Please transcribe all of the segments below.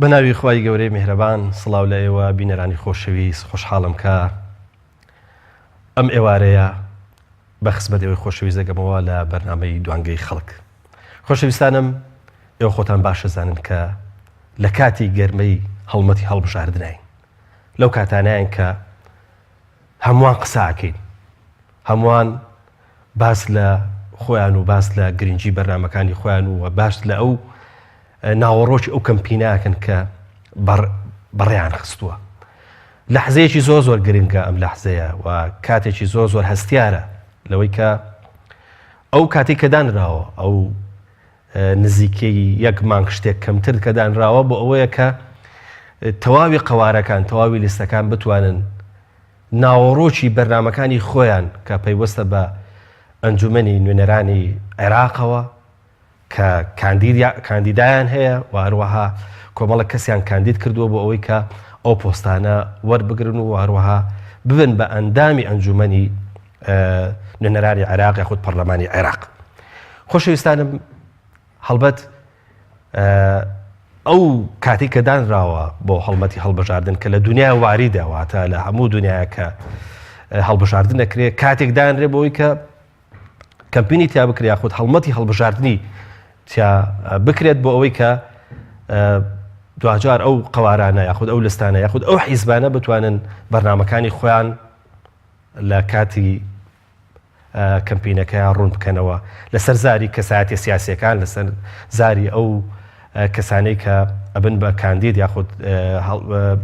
بە ناوی خوای گەورەی میهرەبان سڵاو لە ئێوە بینەرانی خۆشەویست خۆشحاڵم کە ئەم ئێوارەیە بە خزمەت ئێوەی خۆشەویست دەگەمەوە لە بەرنامەی دوانگەی خەڵک خۆشەویستانم ئێوە خۆتان باش ئەزانن کە لە کاتی گەرمەی هەڵمەتی هەڵبژاردنین لەو کاتانیان کە هەمووان قساکەین هەمووان باس لە خۆیان و باس لە گرنگی بەرنمەکانی خۆیان و باس لە ئەو ناوەڕۆکی ئەو کەمپیناکەن کە بەڕێیان خستووە. لەحزەیەکی زۆر زۆر گرنگە ئەم لەحزەیە و کاتێکی زۆر زۆر هەستیارە لەوەی کە ئەو کاتی کە دانراوە ئەو نزیکەی یەک مانگ شتێک کەمتر کە دانراوە بۆ ئەوەیە کە تەواوی قەوارەکان تەواوی لیستەکان بتوانن ناوەڕۆکی بەرنمەکانی خۆیان کە پەیوەستە بە ئەنجومەنی نوێنەرانی عێراقەوە کە کاندیدایان هەیە و هەروەها کۆمەڵێک کەسیان کاندید کردووە بۆ ئەوەی کە ئەو پۆستانە وەربگرن و هەروەها ببن بە ئەندامی ئەنجومەنی نوێنەرانی عێراق یاخود پەرلەمانی عێراق. خۆشەویستانم هەڵبەت ئەو کاتی کە دانراوە بۆ هەڵمەتی هەڵبژاردن کە لە دنیا واریدە واتە لە هەموو دنیاە کە هەڵبژاردن دەکرێت کاتێک دانرێ بۆی کە کەمپینی تیا بکرێت یاخود هەڵمەتی هەڵبژاردنی تیا بکرێت بۆ ئەوەی کە دواجار ئەو قەوارانە یاخود ئەو لستانە یاخود ئەو حیزبانە بتوانن بەرنمەکانی خۆیان لە کاتی کەمپینەکەیان ڕوون بکەنەوە لەسەر زاری کەسایەتی سیاسەکان لەسەر زاری ئەو کەسانەی کە ئەبن بە کاندید یاخود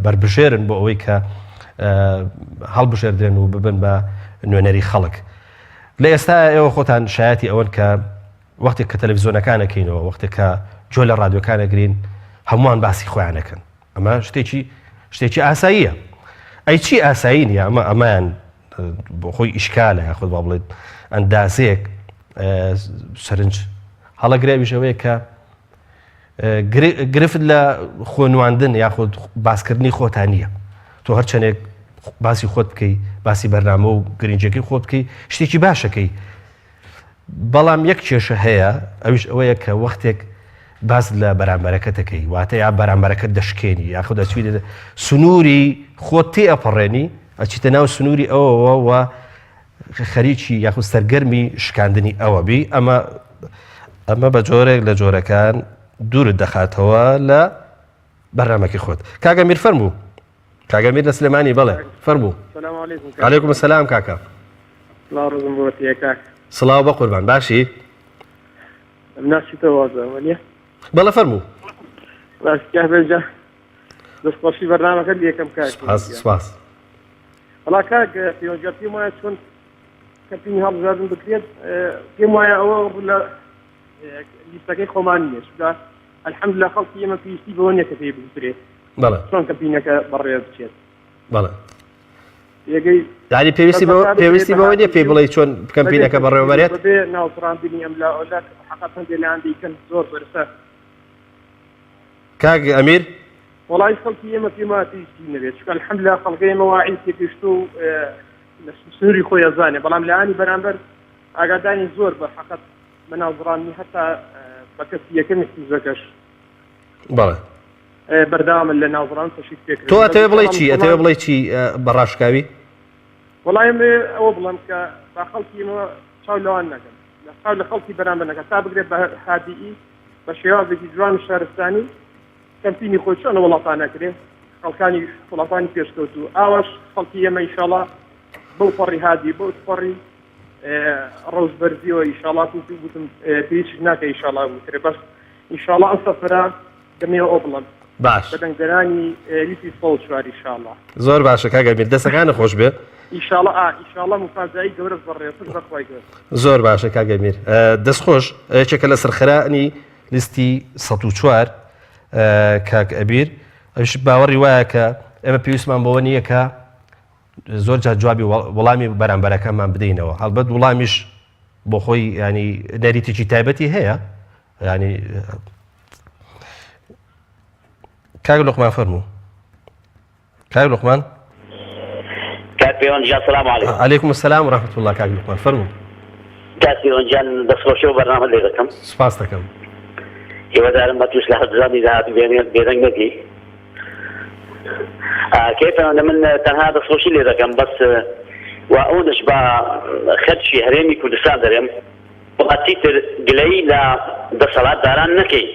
بەربژێرن بۆ ئەوەی کە هەڵبژێردرێن و ببن بە نوێنەری خەڵک. لە ئێستا ئێوە خۆتان شایەتی ئەوەن کە وەختێک کە تەلەڤزیۆنەکان ئەکەینەوە وەختێک کە گوێ لە ڕادیۆکان ئەگرین هەمووان باسی خۆیان ئەکەن ئەمە شتێکی شتێکی ئاساییە ئەی چی ئاسایی نییە ئەمە ئەمەیان بۆ خۆی ئیشکالە یاخود با بڵێت ئەندازەیەک سەرنج هەڵەگرێ ئەویش ئەوەیە کە گرفت لە خۆنواندن یاخود باسکردنی خۆتان نییە تۆ هەرچەندێک باسی خۆت بکەی باسی بەرنامە و گرنگەکەی خۆت بکەی شتێکی باشەکەی بەڵام یەک کێشە هەیە ئەویش ئەوەیە کە وەختێک باس لە بەرامبەرەکەتەکەی واتە یا بەرامبەرەکەت دەشکێنی یاخود دەچوی سنووری خۆت تێ ئەپەڕێنی ئەچیتە ناو سنووری ئەوەوە و خەریکی یاخود سەرگەرمی شکاندنی ئەوە بی ئەمە ئەمە بە جۆرێک لە جۆرەکان دوورت دەخاتەوە لە بەرنامەکەی خۆت کاکە میر فەرموو کاکە میر لە سلێمانی بەڵێ فەرموو علیکم السلام کاکە سڵاو بە قوربان باشی بەڵێ فەرموو دەستخۆشی بەرنامەکەت لەکەم کاک سپاس وەڵا کاک پێوەندگە پێم وایە چۆن کەمپینی هەڵبژاردن بکرێت پێم وایە ئەوە لە لیستەکەی خۆمان نییە چونکە الحمدلله خەڵکی ئێمە پێویستی بەوە نییە کە پێی بگوترێت بەڵێ چۆن کەمپینەکە بەڕێوە بچێت بەڵێ یەکەی یعنی پێویستی بەوە پێویستی بەوە نییە پێی بڵێ چۆن کەمپینەکە بەڕێوەبەرێت بەبێ ناوزڕاندنی ئەم لا ئەولا حەقەت هەندێک لایەن دیکەن زۆر زۆرسە کاک ئەمیر وەڵای خەڵکی ئێمە پێم وایە پێویستی نەبێت چونکە الحمدللە خەڵکەی ئێمە واعی تێگەیشتوو و لە سنووری خۆی ئەزانێ بەڵام لایەنی بەرامبەر ئاگادانی زۆر بە حەقەت بە ناوزڕاندنی هەتا بە کەسی یەکەمی حیزبەکەش بەڵێ بەردەوامن لە ناوزڕان تەشیک پێکردن تۆ ئەتەوێ بڵێ چی ئەتەوێ بڵێ چی بە ڕاشکاوی وەڵای ئەمەوێ ئەوە بڵێم کە با خەڵکی ئێمە چاو لەوان نەکەن لە چاو لە خەڵکی بەرامبەر نەکەن تا بگرێت بە هادیئی بە شێوازێکی جوان و شارستانی کەمپینی خۆی چۆن لە وڵاتان ئەکرێ خەڵکانی وڵاتانی پێشکەوتوو ئاواش خەڵکی ئێمە ئیشاڵا بەو پەڕی هادی بەو پەڕی ڕەوش بەرزیەوە ئیشاڵا گوتم پێویستیش ناکە ئیشاڵا بوترێ بەس ئیشاڵا ئەم سەفەرە دەمەوێ ئەو بڵێم باش بە دەنگدەرانی لیستی 104 ئیشاڵا زۆر باشە کاک ئەمیر دەستەکانت خۆش بێ ئیشاڵا ئا ئیشاڵا موفاجەئەی گەورەش بەڕێ پشت بە خوای گەورە زۆر باشە کاک ئەمیر دەست خۆش یەکێکە لە سەرخەرانی لیستی 104 کاک ئەبیر ئەوش باوەڕی وایە کە ئێمە پێویستمان بەوە نییە کە زۆر جار جوابی وەڵامی بەرامبەرەکەمان بدەینەوە هەڵبەت وڵامیش بۆ خۆی ینی نەریتێکی تایبەتی هەیە ینی کاک لوقمان فەرموو کاک لوقمان کاک پەیوەند گیان سلام علیکم. علیکم السلام و رحمة اللە کاک لوقمان فەرموو. کاک پەیوەند گیان دەستخۆشی بۆ بەرنامەت لێ دەکەم. سوپاست دەکەم. هیوادارم بە توش لە هەڵبژاردنی داهاتوو بێدەنگ نەبی. کەی پەیوەندە من تەنها دەستخۆشی لێ دەکەم بەس و ئەوەندەش بە خەرکی هەرێمی کوردستان دەرێم با چیتر گلەیی لە دەسەڵاتداران نەکەین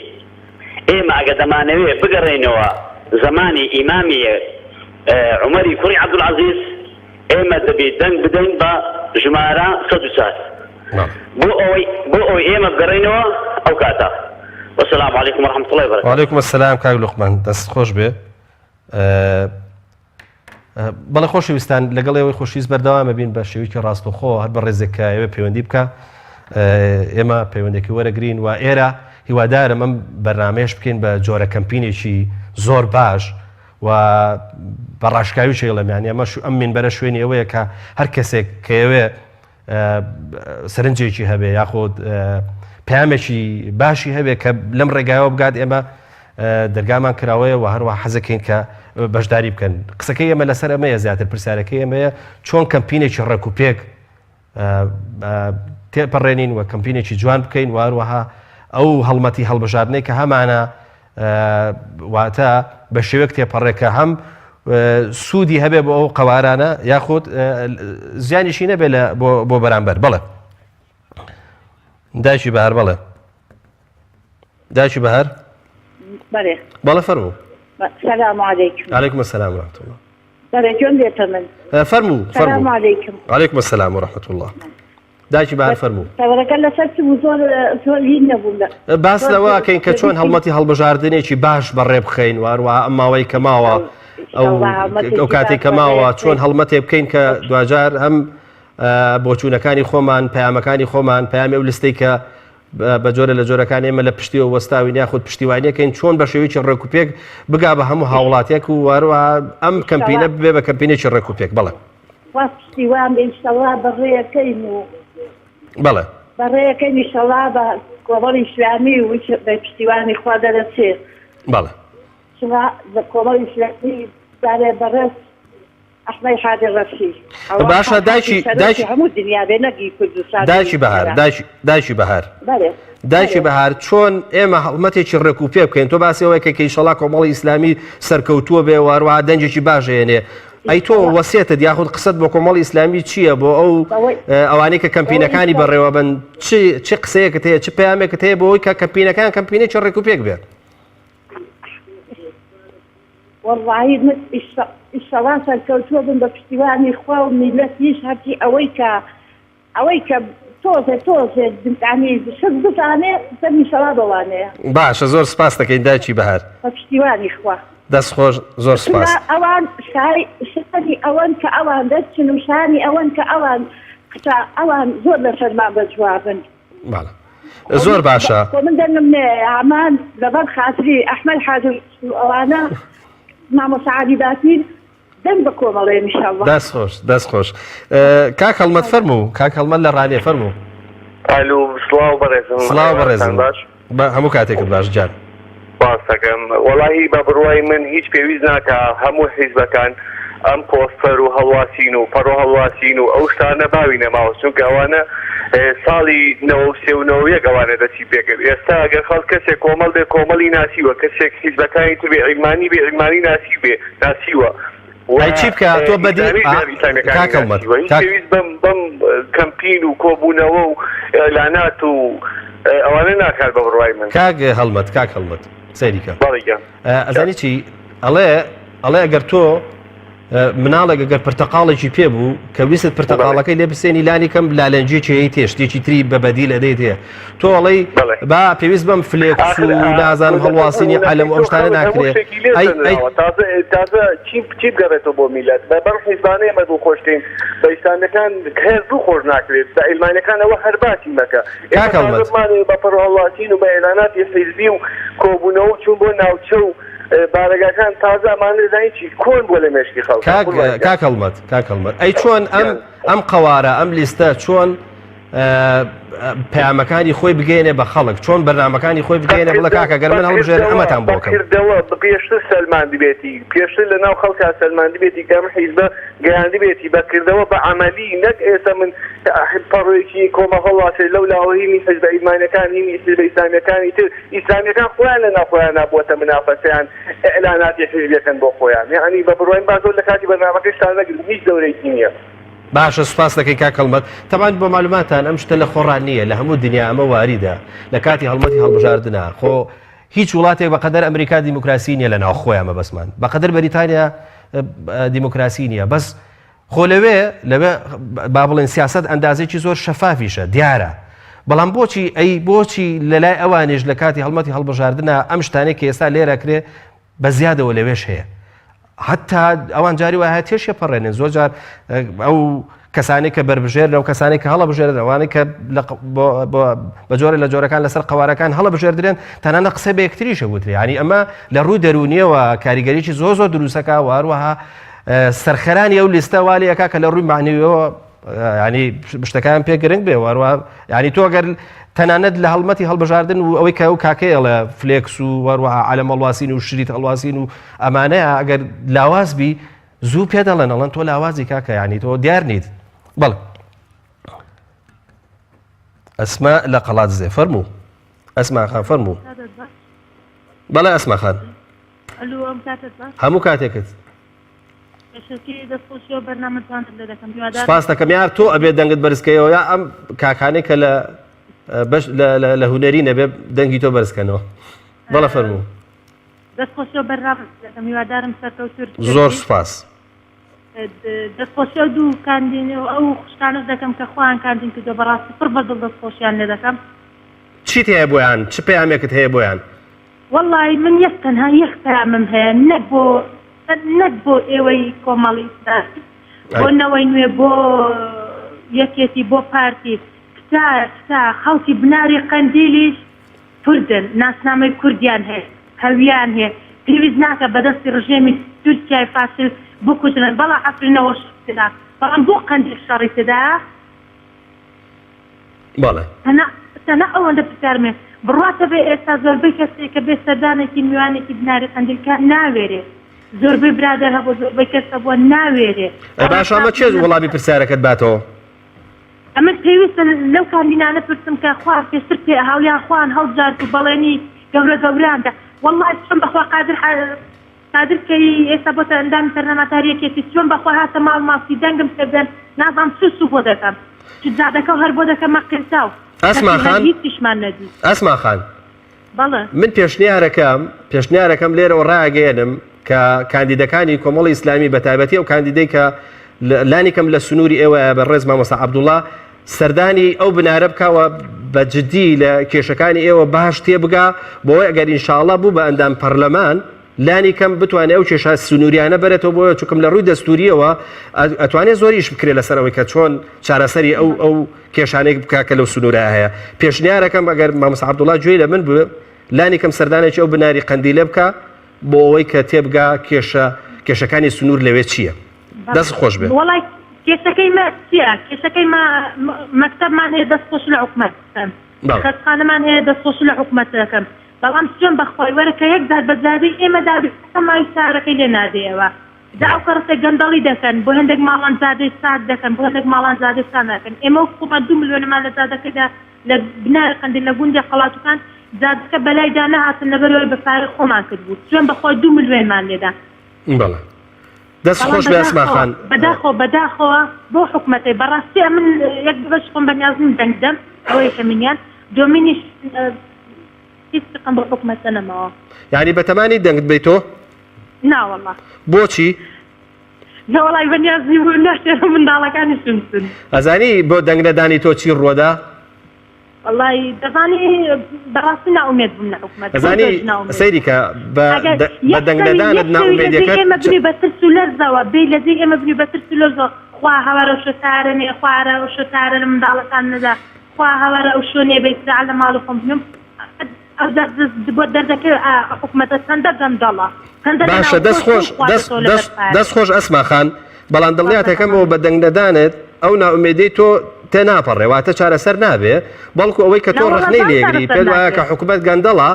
ئێمە ئەگە دەمانەوێ بگەڕێینەوە زەمانی ئیمامی عومەری کوڕی عەبدولعەزیز ئێمە دەبی دەنگ بدەین بە ژمارە 104 بۆ ئەوەی بۆ ئەوەی ئێمە بگەڕێینەوە ئەو کاتە. والسلام علیکم ورحمة الله وبرکاته. وعلیکم السلام کاک لوقمان دەست خۆش بێ. بەڵێ خۆشەویستان لەگەڵ ئێوەی خۆشویست بەردەوامە بین بە شێوەیەکی ڕاستەوخۆ هەر بە ڕێزێک کە ئێوە پەیوەندی بکە ئێمە پەیوەندێکی وەرەگرین و ئێرە هیوادارم ئەم بەرنمەیەش بکەین بە جۆرە کەمپینێکی زۆر باش و بە ڕاشکاوی شەیڵم یان ئەمە ئەم منبەرە شوێنی ئەوەیە کە هەر کەسێک کەوێ سەرنجێکی هەبێ یاخود پامێکی باشی هەبێ کە لەم ڕێگایەوە بگات ئێمە دەرگامان کراوەیە و هەروە حەزەکەین کە بەشداری بکەن قسەکەی ئێمە لەسەر ئەمەیە زیاتر پرسیارەکەی ئێمەیە چۆن کەمپینێکی ڕێک و پێک تێپەڕێنین و کەمپینێکی جوان بکەین و هەروەها ئەو هەڵمەتی هەڵبژاردنەی کە هەمانە واتە بە شێوەیەک تێپەڕێ کە هەم سوودی هەبێ بۆ ئەو قەوارانە یاخود زیانیشی نەبێ لە بۆ بەرامبەر بڵێ دایکی بەهار بڵێ دایکی بەهار بەڵێ بەڵێ فەرموو سلام علیکم علیکم السلام ورحمة الله بەڵێ گوێم دێتە من فەرموو سلام علیکم علیکم السلام ورحمة الله دایکی بەهار فەرموو. تەوەرەکە لەسەر چ بوو زۆر زۆر هین نەبووم لە باس لەوە ئەکەین کە چۆن هەڵمەتی هەڵبژاردنێکی باش بەڕێ بخەین و هەروەها ئەم ماوەی کە ماوە ئەو ئەو کاتێک کە ماوە چۆن هەڵمەتێ بکەین کە دواجار هەم بۆچوونەکانی خۆمان پەیامەکانی خۆمان پەیامی ئەو لستەی کە بە جۆرە لە جۆرەکان ئێمە لە پشتیەوە وەستاوین یاخود پشتیوانیەکەین چۆن بە شێوەیەکی ڕێکوپێک بگا بە هەموو هاوڵاتێک و واروە ئەم کەمپینە ببێ بە کەمپینێکی ڕێکوپێک بەڵێ خوا پشتیوان بێ ئیشەڵا بەڕێیەکەین و بەڵێ. بەڕێیەکەین ئیشەڵا بە کۆمەڵی ئیسلامی و بە پشتیوانی خوا دەرەچێ. بەڵێ. چما بە کۆمەڵی ئیسلامی جارێ بەڕێز ئەحمەی حاجی ڕەشی ئەوە باشە دایکی سەرۆکی دایکی هەموو دنیا بێ نەک ئی کوردستان و دایکی بەهار ئێران. دایکی دایکی بەهار بەڵێ دایکی بەڵێ. بەهار چۆن ئێمە هەڵمەتێکی ڕێک و پێ بکەین تۆ باسی ئەوەی کە کە ئیشەڵا کۆمەڵی ئیسلامی سەرکەوتووە بێ و هەروەها دەنگێکی باش هێنێ ئەی تۆ وەسێتت یاخود قسەت بۆ کۆمەڵی ئیسلامی چییە بۆ ئەو ئەوانەی کە کەمپینەکانی بەڕێوەبن چ چ قسەیەکت هەیە چ پەیامێکت هەیە بۆ ئەوەی کە کەمپینەکان کەمپینێکی ڕێک و پێک بێت؟ وەڵڵاهی من ئیشەڵا سەرکەوتووە بم بە پشتیوانی خوا و میللەتیش هەرچی ئەوەی کە ئەوەی کە تۆزێ تۆزێ یانی شت بزانێ دەمی سەوا بەوانەیە. باشە زۆر سپاست دەکەین دایکی بەهار. بە پشتیوانی خوا. دەست خۆش زۆر سپاس. چونکە ئەوان شای شانی ئەوەن کە ئەوان دەرچن و شانی ئەوەن کە ئەوان قسە ئەوان زۆر لەسەرمان بە جوابن. بەڵێ زۆر باشە. خۆ من دەنگم نەیە ئەمان لەبەر خاتری ئەحمەد حاجی و ئەوانە مامۆستا عەلی باپیر دەنگ بە کۆمەڵێ ان شاءاللە. دەست خۆش دەست خۆش کاک هەڵمەت فەرموو کاک هەڵمەت لە ڕانیە فەرموو. ئەلو سڵاو بەڕێزم سڵاو بەڕێزم باش بە هەموو کاتێکت باش گیان. سپاس دەکەم وەڵاهی بە بڕوای من هیچ پێویست ناکا هەموو حیزبەکان ئەم پۆستەر و هەڵواسین و پەڕۆ هەڵواسین و ئەو شتانە باوی نەماوە چونکە ئەوانە ساڵی 93 و 91 ئەوانە دەستی پێکرد ئێستا ئەگەر خەڵک کەسێک کۆمەڵ بێ کۆمەڵی ناسیوە کەسێک حیزبەکانی تر بێ عیلمانی بێ عیلمانی ناسیبێ ناسیوە و ئەی چی بکا تۆ بەدی ئیسلامیش ئا بێ ئیسلامیەکانی کاک هەڵمەت ناسیوە هیچ کاک پێویست بەم بەم کەمپین و کۆبوونەوە و ئیعلانات و ئەوانە ناکات بە بڕوای من. کاک هەڵمەت کاک هەڵمەت سەیری کە بەڵێ گیان. ئەزانی چی ئەڵێ ئەڵێ ئەگەر تۆ مناڵێک ئەگەر پرتەقاڵێکی پێ بوو کە ویست پرتەقاڵەکەی لێ بسێنی لانی کەم لالەنجێکی هەیە تێ شتێکی تری بە بەدیل ئەدەیت هەیە تۆ ئەڵێی با پێویست بەم فلێکس و نازانم هەڵواسینی عەلەم و ئەم شتانە ناکرێ ئەی ئەی تازە تازە چی چی بگەڕێتەوە بۆ میلەت بە بەم حیزبانە ئێمە دڵخۆشترین بە ئیسلامیەکان هەر دوو خۆش ناکرێت بە عیلمانەکان ئەوە هەر باسی مەکە کاک هەڵمەت بە پەڕۆ هەڵواسین و بە ئیعلاناتی حیزبی و کۆبوونەوە و چوون بۆ ناوچە و بارەگاکان تازە ئەمانە دەزانی چی کۆن بووە لە مێشکی خەڵک کاک کاک هەڵمەت کاک هەڵمەت ئەی چۆن ئەم ئەم قەوارە ئەم لیستە چۆن؟ پەیامەکانی خۆی بگەێنێ بە خەڵک چۆن بەرنمەکانی خۆی بگەێنێ بڵە کاکە گەر من هەڵبژێرن ئەمەتان بۆ بکەم. بەکردەوە پێشتر سەلماندبێتی پێشتر لە ناو خەڵکا سەلماندبێتی کە ئەم حیزبە گەیاندبێتی بە کردەوە بە عەمەلی نەک ئێستا من پەڕۆیەکی کۆمەڵ هەڵواسێ لەو لاوە هینی حیزبە ئیلمانەکان هینی حیزبە ئیسلامیەکانی تر ئیسلامیەکان خۆیان لە ناو خۆیانا بووەتە منافەسەیان ئیعلاناتی حیزبیەکەن بۆ خۆیان یەعنی بە بڕوای من با زۆر لە کاتی بەرنامەکەشتان نەگرم هیچ دەورێکی نیە. باشە سوپاس دەکەین کاک هەڵمەت. تەبعەن بۆ مالوماتان ئەم شتە لە خۆڕا نییە لە هەموو دنیا ئەمە واریدە لە کاتی هەڵمەتی هەڵبژاردنا خۆ هیچ وڵاتێک بەقەدەر ئەمریکا دیموکراسی نییە لە ناو خۆیان مەبەستمان بەقەدەر بەریتانیا دیموکراسی نییە بەس خۆ لەوێ لەوێ با بڵێن سیاست ئەندازێکی زۆر شەفافیشە دیارە بەڵام بۆچی ئەی بۆچی لەلای ئەوانیش لە کاتی هەڵمەتی هەڵبژاردنە ئەم شتانێک کە ئێستا لێرە کرێ بە زیادەوە لەوێش هەیە حتا ئەوان جاری وایە تێشێ پەڕێنن زۆر جار ئەو کەسانی کە بەربژێر لەو کەسانی کە هەڵە بژێرن ئەوانەی کە بە جۆرە لە جۆرەکان لەسەر قوارەکان هەڵە بژێردرێن تەنانە قسە بە یەکتریشە وترێ ینی ئەمە لە ڕووی دەرونیەوە کاریگەریی زۆر زۆر دروستەکە واروەها سەرخەرانی ئەو لیستە والیەکە کە لە ڕووی معنیەوە ینی شتەکان پێ گرنگ بێ وەروە ینی تۆ گەر تەنانەت لە هەڵمەتی هەڵبژاردن و ئەوەی کە ئەو کاکەیڵە flex و وەروەها عەلەم هەڵواسین و شریت هەڵواسین و ئەمانەیە ئەگەر لاواز بی زوو پێ دەڵێن ئەڵەن تۆ لاوازی کاکە ینی تۆ دیار نیت بەڵێ ئەسما لە قەڵادزێ فەرموو ئەسما خان فەرموو بەڵێ ئەسما خان هەموو کاتێکت سپاس دەکەم یار تۆ ئەبێ دەنگت بەرزکەیەوە یا ئەم کاکانەی کە لە بەش لە هوەری نەبێ دەنگی تۆ بەرزکەنەوە بەڵە فەرموو زۆر سپاس دەستخۆشی ئەو دوو کاندین ئەو خوشکانەش دەکەم کە خۆیان کاندین کردووە بەڕاستی پڕ بە دڵ دەستخۆشیان لێ دەکەم. چیت هەیە بۆیان چ پەیامێکت هەیە بۆیان؟ وەڵی من یەک تەنها یەک پەیامم هەیە نەک بۆ نەک بۆ ئێوەی کۆمەڵی ئیسلامی بۆ نەوەی نوێ بۆ یەکێتی بۆ پارتی کچا کچا خەڵکی بناری قەندیلیش کوردن ناسنامەی کوردیان هەیە هەویان هەیە پێویست ناکە بەدەستی ڕژێمی تورکیای فاشل بکوژرێن بەڵا عەفرینەوە شەڕ تێدا بەڵام بۆ قەندیل شەڕی تێدایە؟ بەڵێ. تەنها تەنها ئەوەندە پرسیارم هەیە بڕواتە بێ ئێستا زۆربەی کەسێک کە بێ سەردانێکی میوانێکی بناری قەندیل کا ناوێرێ زۆربەی برادەر هەبووە زۆربەی کەس هەبووە ناوێرێ ئەی باشە ئەمە کێ وەڵامی پرسیارەکەت باتەوە؟ ئەمن پێویستە لەو کاندینانە پرسم کە خوا پێشتر پێ هاویان خۆیان هەڵبژارد و بەڵێنی گەورە گەورەیان دا وەڵڵاهی سوێن بەخوا قادر قادر کەی ئێستا بۆتە ئەندامی پەرلەمانتاری یەکێتی سوێن بەخوا هاتە ماڵ ماسی دەنگم پێ بدەن نازانم چ سوو بۆ دەکەم چ جادەکەو هەر بۆ دەکەمە قیرتاو ئەسما کەچی هەر خان هیچیشمان نەدی ئەسما خان بەڵێ. من پێشنیارەکەم پێشنیارەکەم لێرەوە ڕاگەیەنم کە کاندیدەکانی کۆمەڵی ئیسلامی بە تایبەتی ئەو کاندیدەی کە لانی کەم لە سنووری ئێوەیە بە ڕێز مامۆستا عەبدوڵا سەردانی ئەو بنارە بکەوە بە جدی لە کێشەکانی ئێوە باش تێبگا بۆی ئەگەر ئینشاڵا بوو بە ئەندام پەرلەمان لانی کەم بتوانێت ئەو کێشە سنووریانە بەرێتەوە بۆیە چونکم لە ڕووی دەستوریەوە ئەتوانێت زۆر ئیش بکرێت لەسەر ئەوەی کە چۆن چارەسەری ئەو ئەو کێشانێک بکە کە لەو سنوورە هەیە پێشنیارەکەم ئەگەر مامۆستا عەبدوڵا گوێی لە من بوو لانی کەم سەردانێکی ئەو بناری قەندیلە بکە بۆ ئەوەی کە تێبگا کێشە کێشەکانی سنوور لەوێ چییە دەست خۆش بێ. وەڵای کێشەکەی مە چیە کێشەکەی مە مەکتەبمان هەیە دەست خۆش لە حکومەت دەکەم خەستخانەمان هەیە دەست خۆش لە حکومەت دەکەم بەڵام سوێن بەخوای وەرە کە یەک جار بە زادەی ئێمە دابێ ماوی سارەکەی لێ نادەیەوە جا ئەو کەڕسێ گەندەڵی دەکەن بۆ هەندێک ماڵان زادەی ساک دەکەن بۆ هەندێک ماڵان زادەی سا ناکەن ئێمە وەک خۆمان دوو ملیۆنەمان لە زادەکەدا لە بناری قەندیل لە گوندی قەڵاتوکان زادەکە بەلایدا نەهاتن لەبەرئەوەی بە پارەی خۆمان کردبوو سوێن بەخوای دوو ملیۆنمان لێدا. بەڵێ دەست بەڵام خۆش بێ ئەسما بەداخەوە خان. بەداخەوە بەداخەوە بەو حکومەتەی بەڕاستی ئەمن یەک بەش خۆم بەنیاز نیم دەنگ بدەم ئەوە یەکەمینیان دووەمینیش هیچ سقم بەو حکومەتە نەماوە. یانی بەتەمانی دەنگت بەی تۆ؟ نا وەڵا. بۆچی؟ نەوەڵای بەنیاز نیم بۆ ناشێرم منداڵەکانیشم چن. ئەزانی بۆ دەنگ نەدانی تۆ چی ڕوەدا؟ وەڵای دەزانی بەڕاستی نائومێد بووم لە حکومەت زۆر ئەزانی زۆریش نائومێد سەیری بووم. کە بە ئەگەر دە بە یەک دەنگ شەوی نەدانت یەک شەوی لە جێی نائومێدیەکەت ئێمە چ بنوی بە ترس و لەرزەوە بێی لە جێی ئێمە بنوی بە ترس و لەرزەوە خوا هاوارە و شۆتارە نێ خوا هەرا و شۆتارە لە منداڵەکان نەدا خوا هاوارە ئەو شۆ نێ بە ئیسراع لە ماڵی خۆم بنوم ئەوجا بۆت دەردەکەوێ ئا حکومەتە چەندە گەندەڵە چەندە لە باشە دەست ناوخۆ خۆش چۆن دەست خواردەتەوە لەبەر دەست پارە. دەست خۆش ئەسما خان بەڵام سپاس دڵنیاتەکەمەوە دەکەم. بە دەنگ نەدانت ئەو نائومێدیەی تۆ. تێناپەڕێ واتە چارەسەر نابێ بەڵکو ئەوەی کە تۆ ڕەخنەی لێگری پێت وایە کە حکوومەت گەندەڵە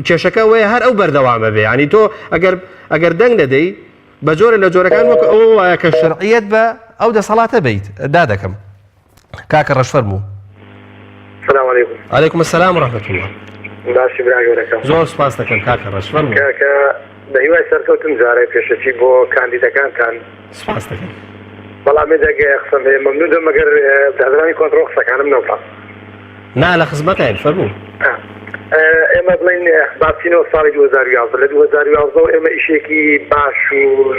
کێشەکە ئەوەیە هەر ئەو بەردەوامە بێ ینی تۆ ئەگەر ئەگەر دەنگ نەدەی بە جۆرە لە جۆرەکان وەک ئەوە وایە کە شەرعیەت بە ئەو دەسەڵاتە بیت دا دەکەم کاکە ڕەش فەرموو. سلام علیکم. علیکم السلام و رحمة الله. باشی برا گەورەکەم. زۆر سپاس دەکەم کاکە ڕەش فەرموو. کاکە بە هیوای سەرکەوتن جارێ پێشەکی بۆ کاندیدەکانتان. سپاس دەکەم. بەڵام هێندێک قسەم هەیە مەمنون دەم ئەگەر برادەرانی کۆنتڕۆڵ قسەکانم نەبڕن. نا لە خزمەتاین فەرموو. ئێمە بڵێین با بچینەوە ساڵی 2011 لە 2011 ئێمە ئیشێکی باش و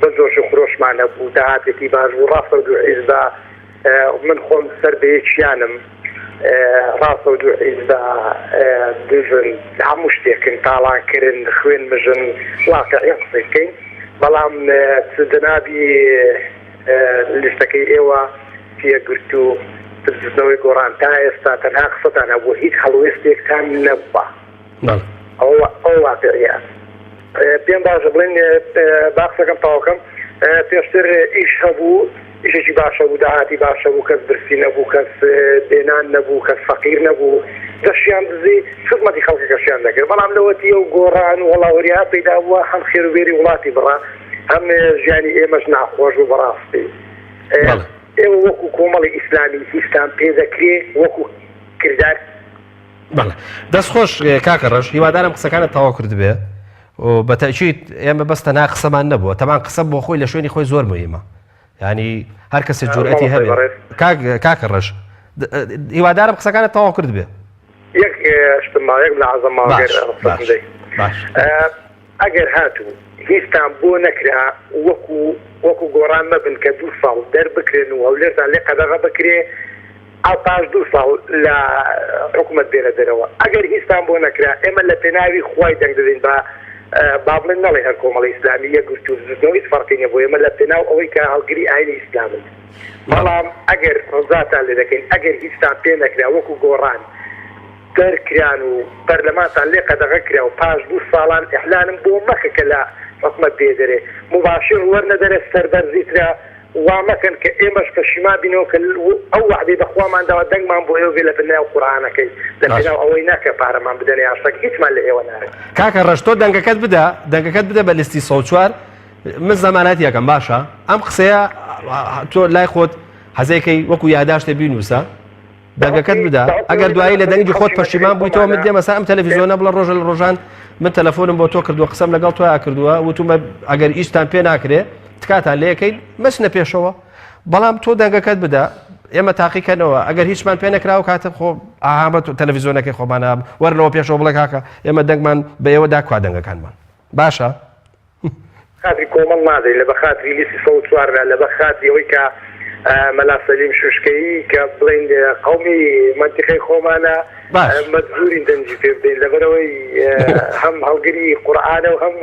بە جۆش و خرۆشمان هەبوو داهاتێکی باش بوو ڕاستە و دوو حیزبە من خۆم سەر بە یەکیانم ڕاستە و دوو حیزبە دزن هەموو شتێکن تاڵانکردن خوێن مژن واقعی قسەی بکەین بەڵام جەنابی لیستەکەی ئێوە یەکگرتوو بزوتنەوەی گۆڕان تا ئێستا تەنها قسەتان هەبووە هیچ هەڵوێستێکتان نەبووە ئەوە ئەو واقعیە پێم باشە بڵێن با قسەکەم تەواوکەم پێشتر ئیش هەبوو ئیشێکی باشە بوو داهاتی باشە بوو کەس برسی نەبوو کەس بێنان نەبوو کەس فەقیر نەبوو دەشیان دزی خزمەتی خەڵکەکەشیان دەکرد بەڵام لەوەتی ئەو گۆڕان و هەڵاوەریا پەیدا بووە هەم خێروبێری وڵاتی بڕا هەم ژیانی ئێمەش ناخۆش بوو بەڕاستی ئێوە وەکو کۆمەڵی ئیسلامی هیچتان پێ دەکرێ وەکو کردار؟ بەڵێ دەست خۆش کاکە ڕەش هیوادارم قسەکانت تەواو کردبێ و بە تەئکید ئێمە بەس تەنها قسەمان نەبووە تەمان قسە بۆ خۆی لە شوێنی خۆی زۆر مهمە ینی هەر کەسێک جورئەتی هەبێ کاک کاکە ڕەش هیوادارم قسەکانت تەواو کردبێ یەک شتم ماوە یەک ملاحەزەم ماوە گەر ڕوخسەتم دەی باش ئەگەر هاتوو هیچتان بۆ نەکرا وەکو وەکو گۆڕان مەبن کە دوو ساڵ دەربکرێن و هەولێرتان لێ قەدەغە بکرێ ئا پاش دوو ساڵ لە حکومەت بێنە دەرەوە ئەگەر هیچتان بۆ نەکرا ئێمە لە پێناوی خوای دەنگ دەدەین بە با بڵێن نەڵێ هەر کۆمەڵی ئیسلامی یەکگرتوو بزوتنەوە هیچ فەرقی نیە بۆ ئێمە لە پێناو ئەوەی کە هەڵگری ئاینی ئیسلامن بەڵام ئەگەر ڕزاتان لێ دەکەین ئەگەر هیچتان پێ نەکرا وەکو گۆڕان دەرکران و پەرلەمانتان لێ قەدەغە کرا و پاش دوو ساڵان ئیحلالم بۆ مەکە کە لە حکومەت بێ دەرێ موباشیر وەرنە دەرێ سەربەرزیترە وا مەکەن کە ئێمەش پەشیمان بینەوە کە ئەو وەعدەی بە خوامان داوە دەنگمان بۆ ئێوە بێ لە پێناو قورئانەکەی لە پێناو ئەوەی نا کە پارەمان بدەنێ یان شتەک هیچمان لە ئێوە ناوێ. کاکە ڕەش تۆ دەنگەکەت بدە دەنگەکەت بدە بە لیستی 104 من زەمانەتی ئەکەم باشە ئەم قسەیە تۆ لای خۆت حەزێکەی وەکو یاداشتێ بینوسە دەنگەکەت بدە ئەگەر دوایی لە دەنگی خۆت پەشیمان بوویتەوە من دێمە سەر ئەم تەلەڤیزیۆنە بڵێ ڕۆژە لە ڕۆژان من تەلەفۆنم بۆ تۆ کردووە قسەم لەگەڵ تۆیا کردووە وتومە ئەگەر ئیشتان پێ ناکرێ تکاتان لێکەین مەچنە پێشەوە بەڵام تۆ دەنگەکەت بدە ئێمە تاقیکەنەوە ئەگەر هیچمان پێ نەکراوە کاتە خۆ ئاها بە تەلەڤیزیۆنەکەی خۆمانە وەرنەوە پێشەوە بڵێ کاکە ئێمە دەنگمان بە ئێوە دا کوا دەنگەکانمان باشە خاتری کۆمەڵ نادەین لەبە خاتری لیستی 104 نا لەبە خاتری ئەوەی کە مەلا سەلیم شوشکەیی کە بڵێین قەومی مەنتیقەی خۆمانە باش. مەجبورین دەنگی پێ بدەین لەبەرئەوەی هەم هەڵگری قورئانە و هەم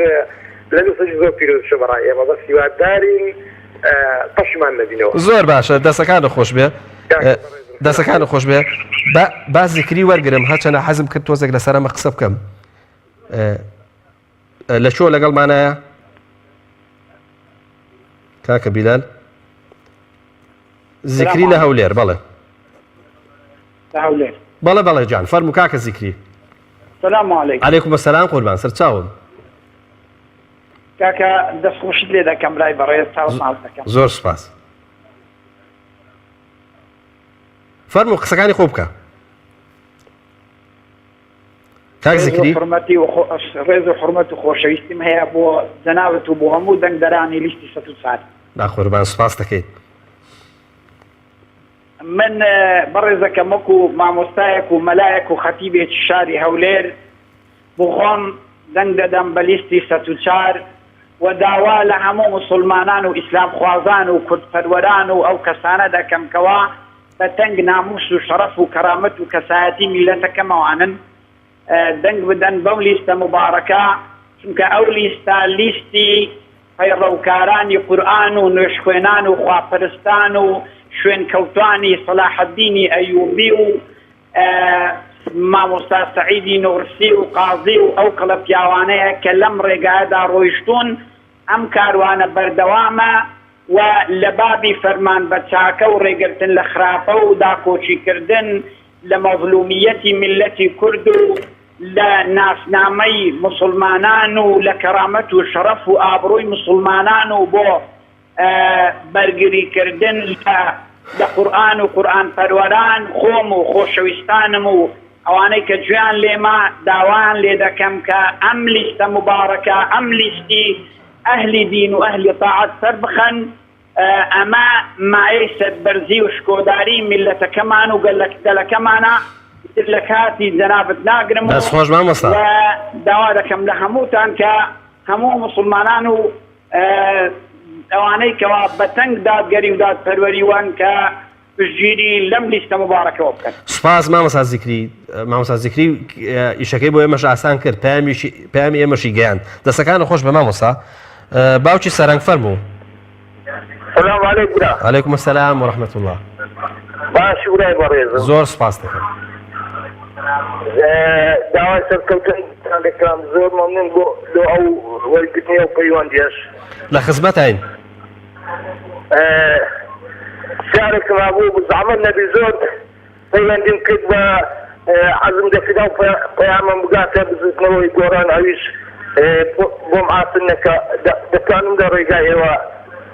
لە لیستێکی زۆر پیرۆزیشە بەڕای ئێمە بەس هیوادارین پەشیمان نەبینەوە. زۆر باشە دەسەکانت خۆش بێ کاکە بەڕێزم دەسەکانت خۆش بێ با با زیکری وەرگرم هەرچەنە حەزم کرد تۆزێک لەسەر ئەمە قسە بکەم لە کوێ لەگەڵمانایە کاکە بیلال زیکری لە هەولێر بەڵێ هەولێر بەڵێ بەڵێ جان فەرمو کاکە زیکری سلام علیکم علیکم السلام قوربان سەرچاوم کاکە دەستخۆشیت لێ دەکەم برای بەڕێز چاو ساز دەکەم زۆر سپاس فەرمو قسەکانی خۆ بکە کاک زکری. ڕێز و حورمەت و خۆشەویستیم هەیە بۆ جەنابت و بۆ هەموو دەنگدەرانی لیستی 104. ناقوربان سوپاست دەکەین. من بەڕێزەکەم وەکو مامۆستایەک و مەلایەک و خەتیبێکی شاری هەولێر بۆ خۆم دەنگ دەدەم بە لیستی 104 و داوا لە هەموو موسوڵمانان و ئیسلامخوازان و کوردپەروەران و ئەو کەسانە دەکەم کەوا بە تەنگ ناموس و شەڕەف و کەرامەت و کەسایەتی میللەتەکەمەوانن دەنگ بدەن بەو لیستە موبارەکە چونکە ئەو لیستە لیستی پەیڕەوکارانی قورئان و نوێژخوێنان و خواپەرستان و شوێنکەوتوانی سەلاحەدینی ئەیوبی و مامۆستا سەعیدی نۆرسی و قازی و ئەو کەڵە پیاوانەیە کە لەم ڕێگایەدا ڕۆیشتوون ئەم کاروانە بەردەوامە. و لە بابی فەرمان بە چاکە و ڕێگرتن لە خراپە و داکۆکی کردن لە مەزلومیەتی میللەتی کورد و لە ناسنامەی موسڵمانان و لە کەرامەت و شەڕەف و ئابڕووی موسڵمانان و بۆ بەرگری کردن لە لە قورئان و قورئان پەروەران خۆم و خۆشەویستانم و ئەوانەی کە گوێیان لێمە داوایان لێ دەکەم کە ئەم لیستە موبارەکە ئەم لیستی ئەهلی دین و ئەهلی تاعەت سەربخەن ئەمە مایەی سەربەرزی و شکۆداری میللەتەکەمان و گەلەکەمانە ئیتر لە کاتی جەنابت ناگرم و دەست خۆش مامۆستا. و داوا دەکەم لە هەمووتان کە هەموو موسڵمانان و ئەوانەی کەوا بەتەنگ دادگەری و دادپەروەری وان کە پشتگیری لەم لیستە موبارەکەوە بکەن. سوپاس مامۆستا زیکری مامۆستا زیکری ئیشەکەی بۆ ئێمەش ئاسان کرد پەیامیشی پەیامی ئێمەشی گەیاند دەستەکانت خۆش بێ مامۆستا باوکی سەرەنگ فەرموو. سلام علیک برا. علیکم السلام و رحمة الله. باشی برای بەڕێزم. زۆر سوپاس دەکەم. داوای سەرکەوتنتان دەکەم زۆر مەمنون بۆ لۆ ئەو وەرگرتنی ئەو پەیوەندیەش. لە خزمەتاین. پرسیارێکم هەبوو زەحمەت نەبی زۆر پەیوەندیم کرد بە حەزم دەکرد ئەو پەیامەم بگاتە بزوتنەوەی گۆڕان ئەویش بۆم ئاسن نەکە دەتوانم لە ڕێگای ئێوە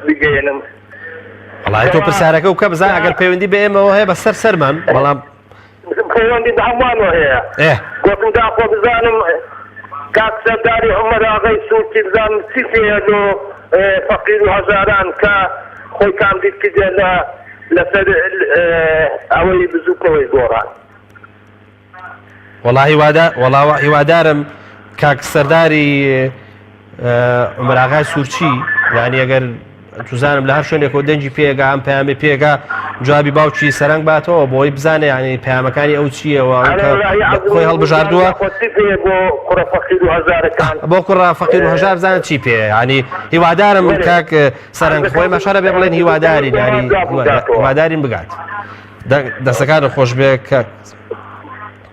بگەیەنم. وەڵای تۆ پرسیارەکە بکە بزان ئەگەر پەیوەندی بە ئێمەوە هەیە بەسەر سەرمان بەڵام پەیوەندی بە هەمووانەوە هەیە گۆتم داخۆ بزانم کاک سەرداری عومەر ئاغای سوورچی بزانم چی پێیە لۆ فەقیر و هەژاران کە خۆی کاندید کردیە لە لەسەر ئەوەی بزوتنەوەی گۆڕان. وەڵا هیوادا وەڵا هیوادارم کاک سەرداری عومەر ئاغای سوورچی یعنی ئەگەر توزانم لە هەر شوێنێکەوە دەنگی پێگا ئەم پەیامی پێگا جوابی باوکی سەرنگ باتەوە بۆی بزانێ ینی پەیامەکانی ئەو چییەوە خۆی هەڵبژاردووە بۆ کوڕە فەقیر و هەژار بزانە چی پێ ینی هیوادارم کاک سەرنگ خۆی مەشەرە بێ بڵێن هیوادارین ینی هیوادارین بگات دەستەکانت خۆش بێ کاک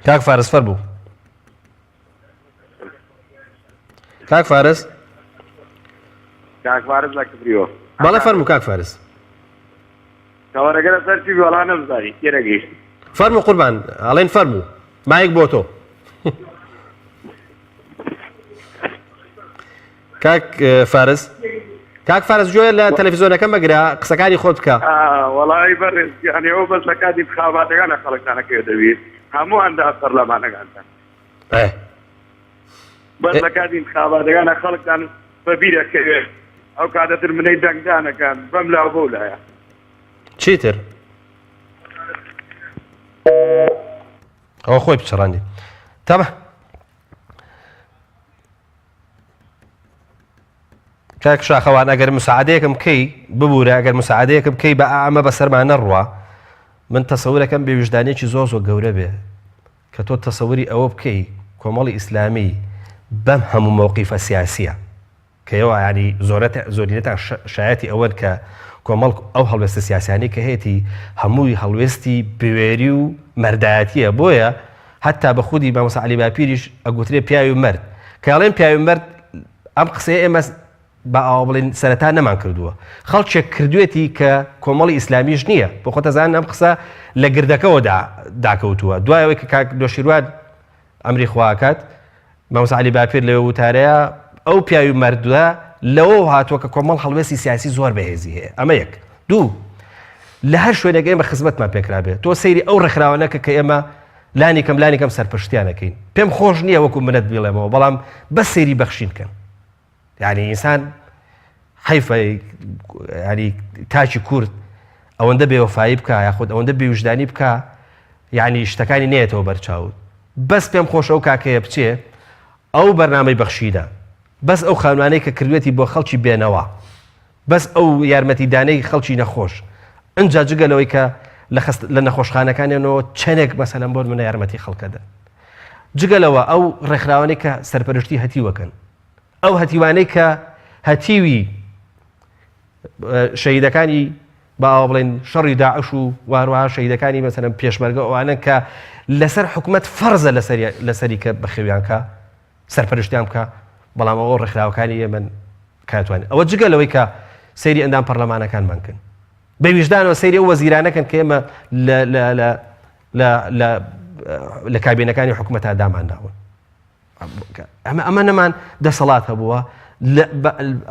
کاک فارس فەرموو کاک فارس کاک فارس لە کفریۆ بەڵێ فەرموو کاک فارس تەوەرەکە لەسەر چی وەڵا نەمزانی تێنەگەیشت فەرموو قوربان ئەڵێن فەرموو مایک بۆ تۆ کاک فارس کاک فارس گوێ لە تەلەفزیۆنەکە مەگرە قسەکانی خۆت بکە وەڵی بەڕێز یانی ئەوە بەس لە کاتی انتخاباتەکانە خەڵکتانەکەی دەبی هەموو ئەندا پەرلەمانەکانتان بەس لە کاتی انتخاباتەکانە خەڵکتان بە بیرەکەوێت ئەو کاتەتر منەی دەنگدانەکان بەم لاو بەو لایە چیتر ئەوە خۆی پچڕاندی تەبە کاک شاخەوان ئەگەر مساعدەیەکم بکەی ببوورە ئەگەر مساعدەیەکم بکەی بە ئامە بەسەرمان نەڕوا من تەسەورەکەم بێویژدانێکی زۆر زۆر گەورە بێ کە تۆ تەسەوری ئەوە بکەی کۆمەڵی ئیسلامی بەم هەموو مەوقیفە سیاسیە کە ئێوە یانی زۆرەت زۆرینەتان شایەتی ئەوەن کە کۆمەڵ ئەو هەڵوێستە سیاسیانەی کە هەیەتی هەمووی هەڵوێستی بوێری و مەردایەتیە بۆیە هەتا بە خودی مامۆستا عەلی باپیریش ئەگوترێ پیاوی مەرد کە ئەڵێن پیاوی مەرد ئەم قسەیە ئێمە با ئاوا بڵێن سەرەتا نەمان کردووە خەڵکێک کردوێتی کە کۆمەڵی ئیسلامیش نییە بۆ خۆتەزان ئەم قسە لە گردەکەەوە داکەوتووە دوایەوەی کە کاک نۆشیروان ئەمری خوا ئەکات مامۆستا عەلی باپیر لەوێ وتارەیە ئەو پیاوی مەردە لەوەوە هاتووە کە کۆمەڵ هەڵوێستی سیاسی زۆر بەهێزی هەیە ئەمە یەک دوو لە هەر شوێنێک ئێمە خزمەتمان پێکرابێت تۆ سەیری ئەو ڕێکخراوانە کە کە ئێمە لانی کەم لانی کەم سەرپەرشتیانەکەین پێم خۆش نییە وەکو منەت بیڵێمەوە بەڵام بەس سەیری بەخشین کەن یعنی ئینسان حەیفە ینی تاکی کورد ئەوەندە بێوەفایی بکە یاخود ئەوەندە بێوژدانی بکە یعنی شتەکانی نێتەوە بەرچاوت بەس پێم خۆش ئەو کاکەیە بچێ ئەو بەرنامەی بەخشینە بەس ئەو خانوانەی کە کردوێتی بۆ خەڵکی بێنەوە بەس ئەو یارمەتیدانەی خەڵکی نەخۆش ئەجا جگە لەوەی کە لە نەخۆشخانەکانیانەوە چەندێک مەسەلەن بۆ منە یارمەتی خەڵکەدەن جگە لەوە ئەو ڕێکخراوانەی کە سەرپەرشتی هەتیوەکەن ئەو هەتیوانەی کە هەتیوی شەهیدەکانی با ئاوا بڵێن شەڕی داعش و واروها شەهیدەکانی مەسەلەن پێشمەرگە ئەوانە کە لەسەر حکومت فەرزە لەسەری کە بەخێویان کە سەرپەرشتیان بکە بەڵام ئەوە ڕێکخراوەکانی ئێمە کاتوانێت ئەوە جگە لەوەی کە. سەیری ئەندام پەرلەمانەکانمان کەن. بە ویژدانەوە سەیری ئەو وەزیرانە کەن کە ئێمە لە لە لە لە لە لە کابینەکانی حکوومەتا دامانناون. ئەمە ئەمە نەمان دەسەڵات هەبووە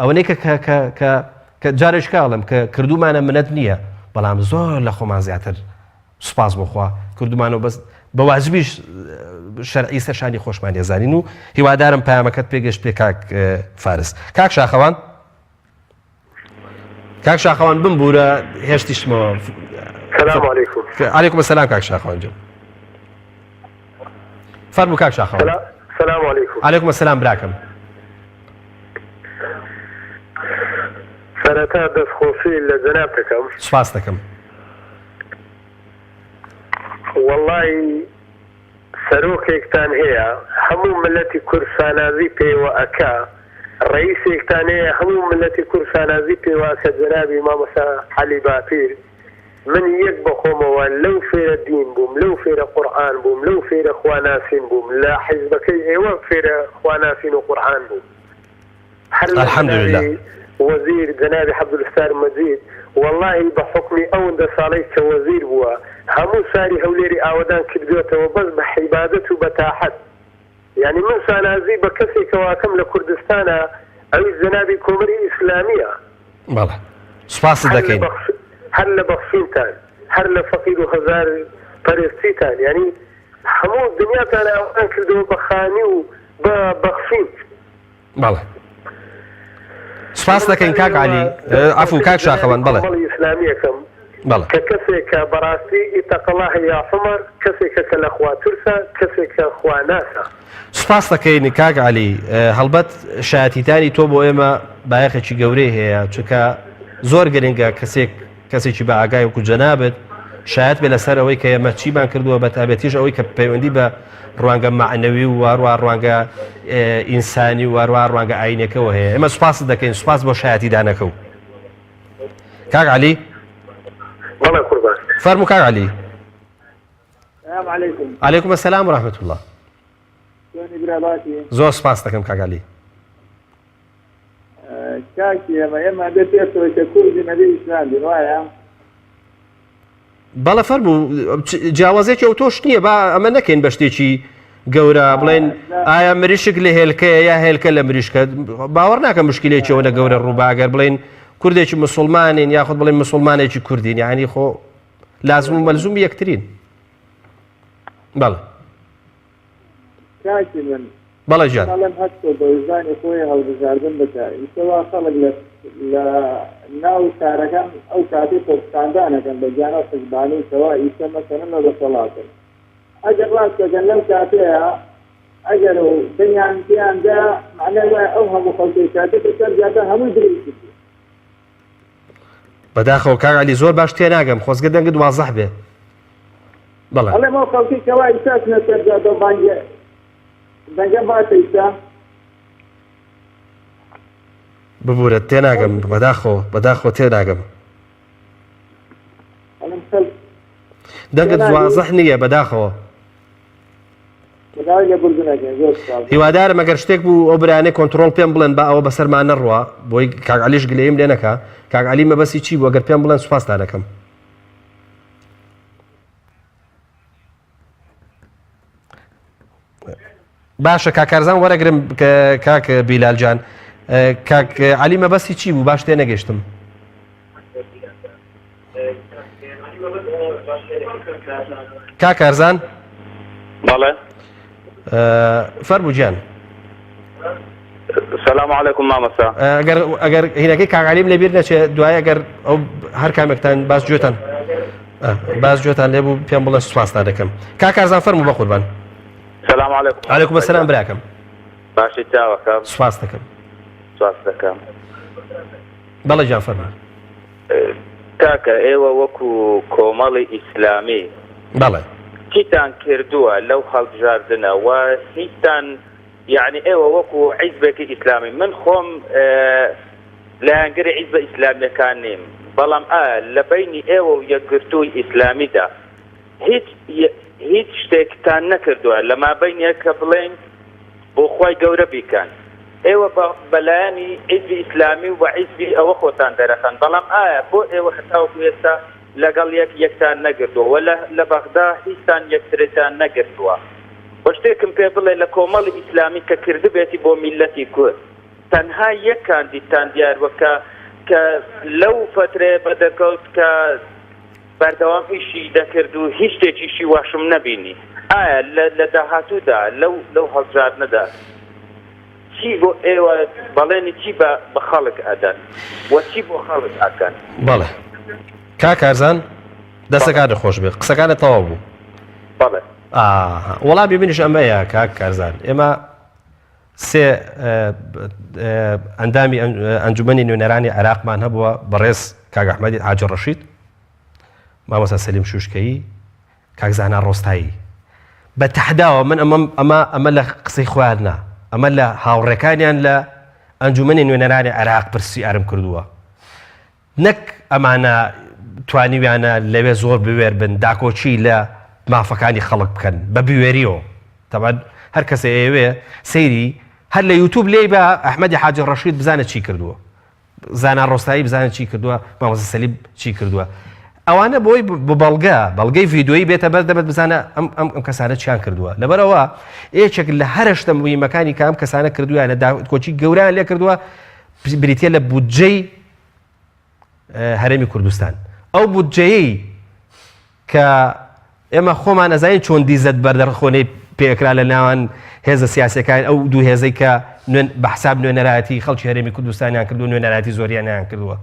ئەوەنەی کە کە کە کە کە جارێک کاڵم کە کردومانە منەت نییە بەڵام زۆر لە خۆمان زیاتر سوپاس بۆ خوا کردومانەوە بەس بە واجبیش شەرعی سەرشانی خۆشمان لێزانین و هیوادارم پامەکەت پێگەشت پێ کاک فارس کاک شاخەوان کاک شاخەوان بمبوورە هێشتیشمەوە سلام علیکم علیکم السلام کاک شاخەوان جان فەرموو کاک شاخەوان سلام علیکم علیکم السلام براکەم سەرەتا دەستخۆشی لە جەناب دەکەم سپاس دەکەم وەڵی سەرۆکێکتان هەیە هەموو ملەتی کورد شانازی پێوە ئەکا ڕەئیسێکتان هەیە هەموو ملەتی کورد شانازی پێوە ئەکا جەنابی مامۆستا عەلی باپیر من یەک بەخۆمەوە لەو فێرە دین بووم لەو فێرە قورعان بووم لەو فێرە خواناسین بووم لە حیزبەکەی ئێوە فێرە خواناسین و قورعان بووم هەر لە الحمدللە. جەنابی وەزیر جەنابی عەبدولستار مەجید وەڵاهی بە حوکمی ئەوندە ساڵەی کە وەزیر بووە هەموو شاری هەولێری ئاوەدان کردووەتەوە بەس بە حیبادەت و بە تاحەت یانی من شانازی بە کەسێکەوە ئەکەم لە کوردستانا ئەویش جەنابی کۆمەری ئیسلامیە. بەڵێ سوپاست هەر لە دەکەین. بەخش هەر لە بەخشینتان هەر لە فەقیر و هەژار پەرستیتان یانی هەموو دنیاتان ئاوەدان کردەوە بە خانی و بە بەخشین. بەڵێ سپاس دەکەین کاک علی عفو کاک شاخەوان بەڵێ ئیسلامیەکەم بەڵێ کە کەسێکە بەڕاستی ئیتەقەڵاه یا عومەر کەسێکە کە لە خوا ترسە کەسێکە خوا ناسە. سپاس دەکەین کاک علی هەڵبەت شایەتیدانی تۆ بۆ ئێمە بایەخێکی گەورەی هەیە چونکە زۆر گرنگە کەسێک کەسێکی بە ئاگای وەکو جەنابت شایەت بێ لەسەر ئەوەی کە ئێمە چیمان کردووە بە تابەتیش ئەوەی کە پەیوەندی بە ڕوانگە مەعنەوی و واڕوا ڕوانگە ئینسانی و واڕوا ڕوانگە ئاینەکەەوە هەیە ئێمە سوپاست دەکەین سوپاس بۆ شایەتی دانەکە و کاک علی بەڵێ قوربان فەرموو کاک علی سلام علیکم علیکم السلام و رحمة الله چۆنی برا باشی زۆر سپاس دەکەم کاک علی کاکی ئێمە ئێمە ئەبێ پێشەوەی کە کوردین ئەبێ ئیسلام بین وایە؟ بەڵێ فەرموو جیاوازێکی ئەو تۆش نییە با ئەمە نەکەین بە شتێکی گەورە بڵێن ئایا مریشک لە هێلکەیە یا هێلکە لە مریشکە باوەڕ ناکە مشکلێکی ئەوە لە گەورە ڕووباگەر بڵێن کوردێکی مسلمانین یاخود بڵێن مسلمانێکی کوردین یعنی خۆ لازم و مەلزوم یەکترین بەڵێ کاکی من بەڵێ گیان. ئەڵێم هەر کۆ بە ویژدانی خۆی هەڵبژاردن بکا ئیسە وا خەڵک لە لە ناو شارەکان ئەو کاتەی خۆپیشاندان ئەکەن بە گیان ئەو حزبانەی کەوا ئیسە مەسەلەن لە دەسەڵاتن ئەگەر ڕاست دەکەن لەم کاتەیە ئەگەر و دەنگیان پێیان دا مەعنای وایە ئەو هەموو خەڵکەی کە دێتە سەر جادە هەمووی درۆی کردووە. بەداخەوە کاک عەلی زۆر باش تێناگەم خۆزگە دەنگت وازح بێ بەڵێ. ئەڵێم ئەو خەڵکەی کەوا ئیستا ئەچنە سەر جادە و بانگی دەنگم باشە ئیستا؟ ببورە تێناگەم بەداخەوە بەداخەوە تێناگەم. ئەڵێم خەڵک دەنگت وازح نییە بەداخەوە. هیوادارم ئەگەر شتێک بوو ئەو برایانەی کۆنتڕۆڵ پێم بڵێن با ئەوە بەسەرمان نەڕوا بۆی کاک عەلیش گلەییم لێ نەکا کاک عەلی مەبەستی چی بوو ئەگەر پێم بڵێن سوپاستان ئەکەم. باشە کاک کارزان وەرەگرم کاک بیلال جان کاک عەلی مەبەستی چی بوو باش تێ نەگەشتم. کاک کارزان بەڵێ فەرموو گیان سلام علیکم مامۆستا ئەگەر ئەگەر هینەکەی کاک عەلیم لەبیر نەچێ دوای ئەگەر ئەو هەر کامێکتان باس گوێتان باس گوێتان لێ بوو پێم بڵێ سوپاستان دەکەم کاک کارزان فەرموو بە قوربان سلام علیکم علیکم السلام براکەم باشی چاوەکەم سوپاس دەکەم سوپاس دەکەم بەڵێ گیان فەرموو کاکە ئێوە وەکو کۆمەڵی ئیسلامی بەڵێ. چیتان کردووە لەو هەڵبژاردنە و هیچتان یەعنی ئێوە وەکو حیزبێکی ئیسلامی من خۆم لایەنگری حیزبە ئیسلامیەکان نیم بەڵام ئایا لە بەینی ئێوە و یەکگرتووی ئیسلامیدا هیچ هیچ شتێکتان نەکردووە لە مابەینێک کە بڵێین بۆ خوای گەورە بیکەن. ئێوە بە بە لایەنی حیزبی ئیسلامی و بە حیزبی ئەوە خۆتان دەرەخەن، بەڵام ئایا بۆ ئێوە هەتاوەکو ئێستا لەگەڵ یەک یەکتان نەگرتووە و لە لە بەغدا هیچتان یەکترتان نەگرتووە؟ و شتێکم پێ بڵێ لە کۆمەڵی ئیسلامی کە کردبێتی بۆ میللەتی کورد تەنها یەک کاندیدتان دیار بووە کە کە لەو فەترەیە بەدەرکەوت کە بەردەوام ئیشی دەکرد و هیچ شتێکیشی واشم نەبینی. ئایا لە لە داهاتوودا لەو لەو هەڵبژاردنەدا چی بۆ ئێوە بەڵێنی چی بە بە خەڵک ئەدەن و چی بۆ خەڵک ئەکەن؟ بەڵێ کاک کارزان بەڵێ. دەستەکانت خۆش بێ قسەکانت تەواو بوو. بەڵێ. ئاها وەڵامی منیش ئەمەیە کاک کارزان ئێمە سێ ئەندامی ئەنجومەنی نوێنەرانی عێراقمان هەبووە بەڕێز کاک ئەحمەدی حاجی ڕەشید مامۆستا سەلیم شوشکەیی کاک زانا ڕۆستایی بە تەحداوە من ئەمە ئەمە ئەمە لە قسەی خۆیان نا ئەمە لە هاوڕێکانیان لە ئەنجومەنی نوێنەرانی عێراق پرسیارم کردووە نەک ئەمانە توانیویانە لەوێ زۆر بوێر بن داکۆکی لە مافەکانی خەڵک بکەن بە بوێریەوە تەبعەن هەر کەسێ ئەیەوێ سەیری هەر لە یوتوب لێی بە ئەحمەدی حاجی ڕەشید بزانە چی کردووە زانا ڕۆستایی بزانە چی کردووە مامۆستا سەلیم چی کردووە ئەوانە بۆی بە بەڵگە بەڵگەی ڤیدۆیی بێتە بەر دەمت بزانە ئەم ئەم ئەم کەسانە چیان کردووە لەبەرەوە یەکێک لە هەرە شتە مهمەکانی کە ئەم کەسانە کردویانە داکۆکی گەورەیان لێ کردووە بریتە لە بودجەی هەرێمی کوردستان ئەو بودجەیەی کە ئێمە خۆمان ئەزانین چۆن دیزەت بەردەرخۆنەی پێکرا لە ناوان هێزە سیاسەکان ئەو دوو هێزەی کە بە حساب نوێنەرایەتی خەڵکی هەرێمی کوردستانیان کردو نوێنەرایەتی زۆریانیان کردووە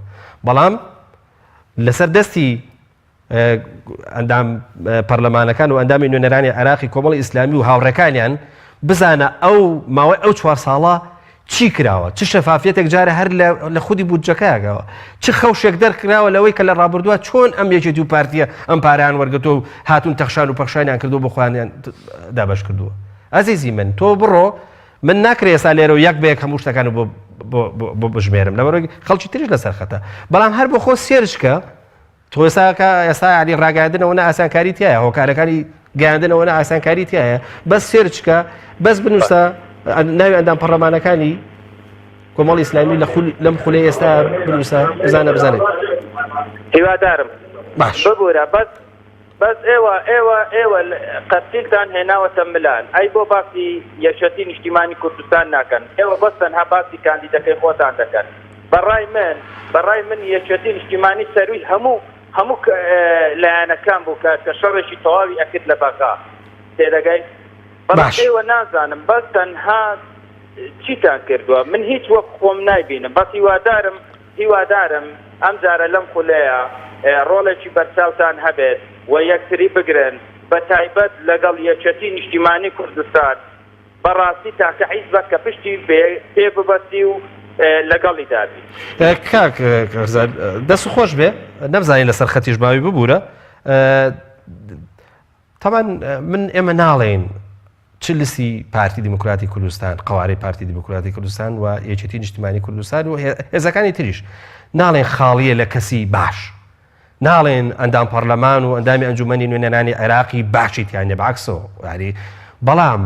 بەڵام لەسەر دەستی ئەندام پەرلەمانەکان و ئەندامی نوێنەرانی عێراقی کۆمەڵی ئیسلامی و هاوڕێکانیان بزانە ئەو ماوەی ئەو چوار ساڵە چی کراوە چ شەفافیەتێک جارە هەر لە خودی بودجەکەیەکەوە چ خەوشێک دەرکراوە لەوەی کە لە ڕابردووە چۆن ئەم یەکێتی و پارتیە ئەم پارەیان وەرگتووە و هاتون تەخشان و پەخشانیان کردو بۆ خۆیانیان دابەش کردووە ئەزیزی من تۆ بڕۆ من ناکرێ ئێستا لێرە و یەک بە یەک هەموو شتەکان بۆ بۆ بژمێرم لەبەرەوەی خەڵکی تریش لەسەر خەتە بەڵام هەر بۆ خۆ سێرچکە تۆ ئێستا کە ئێستا یعنی ڕاگەیاندنەوە نە ئاسانکاری تایە هۆکارەکانی گەیاندنەوە نە ئاسانکاری تایە بەس سێرچکە بەس بنووسە ناوی ئەندام پەڕلەمانەکانی کۆمەڵی ئیسلامی لە خول لەم خولەی ئێستا بنووسە بزانە بزانێت هیوادارم باش ببورە بەس بەس ئێوە ئێوە ئێوە قەرتیلتان هێناوەتە ملان ئەی بۆ باسی یەکێتی نیشتیمانی کوردستان ناکەن ئێوە بەس تەنها باسی کاندیدەکەی خۆتان دەکەن بەڕای من بەڕای من یەکێتی نیشتیمانی سەروی هەموو هەموو لایەنەکان بوو کە کە شەڕێکی تەواوی ئەکرد لە بەغا تێدەگەی بەڵام ئێوە نازانم بەس تەنها چیتان کردووە من هیچ وەک خۆم نایبینم بەس هیوادارم هیوادارم ئەمجارە لەم خولەیە ڕۆڵێکی بەرچاوتان هەبێت و یەکتری بگرن بەتایبەت لەگەڵ یەکێتی نیشتیمانی کوردستان بەڕاستی تاکە حیزبە کە پشتی پێ ببەستی و لەگەڵیدا بی. کاک کارزان دەست خۆش بێ نەمزانی لەسەر خەتیش ماوی ببوورە تەبعەن من ئێمە ناڵێین چ لستی پارتی دیموکراتی کوردستان قوارەی پارتی دیموکراتی کوردستان و یەکێتی نیشتمانی کوردستان و هێزەکانی تریش ناڵێن خاڵیە لە کەسی باش ناڵێن ئەندام پەرلەمان و ئەندامی ئەنجومەنی نوێنەرانی عێراقی باشی تیانە بەعکسەوە یاری بەڵام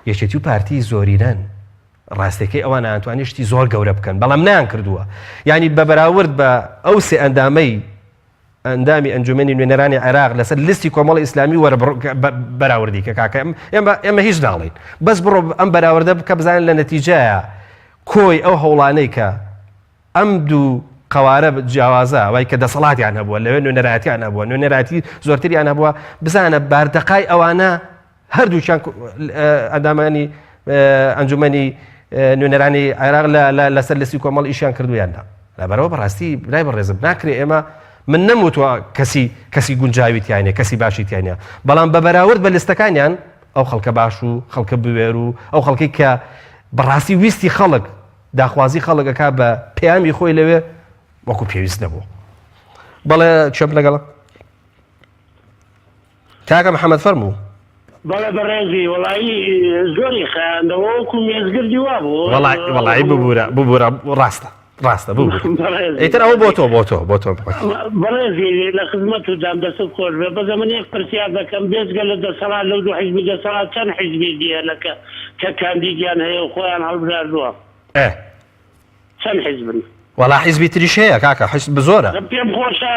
یەکێتی و پارتی زۆرینەن ڕاستەکەی ئەوان ئەتوانی شتی زۆر گەورە بکەن بەڵام نیان کردووە ینی بە بەراورد بە ئەو سێ ئەندامەی ئەندامی ئەنجومەنی نوێنەرانی عێراق لەسەر لیستی کۆمەڵی ئیسلامی وەرە بەراوردی کە کاکە ئێمە ئێمە هیچ ناڵین بەس بڕۆ ئەم بەراوردە بکە بزانین لە نەتیجەیە کۆی ئەو هەوڵانەی کە ئەم دوو قەوارە جیاوازە وای کە دەسەڵاتیان هەبووە لەوێ نوێنەرایەتیان هەبووە نوێنەرایەتی زۆرتریان هەبووە بزانە باردەقای ئەوانە هەردووکیان ئەندامانی ئەنجومەنی نوێنەرانی عێراق لەسەر لەسی کۆمەڵ ئیشیان کردویان نا لەبەرەوە بەڕاستی برای بەڕێزم ناکرێ ئێمە من نەموتوە کەسی کەسی گونجاوی تیانە کەسی باشی تیانە بەڵام بە بەراورد بە لستەکانیان ئەو خەڵکە باش و خەڵکە بوێر و ئەو خەڵکی کە بەڕاستی ویستی خەڵک داخوازی خەڵکەکە بە پەیامی خۆی لەوێ وەکو پێویست نەبوو بەڵێ چێم لەگەڵە کاکە محمد فەرموو. بەڵێ بەڕێزی وەڵایی زۆری خایاندەوە وەکو مێزگردی وابوو. وەڵای وەڵایی ببورە ببورە ڕاستە ڕاستە ببورە ئیتر ئەوە بۆ تۆ بۆ تۆ بۆ تۆ بەڕێزی لە خزمەت و دام دەستت خۆش بێ بەس ئەمن یەک پرسیار دەکەم بێجگە لە دەسەڵات لەو دوو حیزبی دەسەڵات چەند حیزبی دی هەنە کە کە کاندیدیان هەیە و خۆیان هەڵبژاردووە؟ ئێ. چەند حیزبن؟ وەڵا حیزبی تریش هەیە کاکە حیزب زۆرە. پێم خۆشە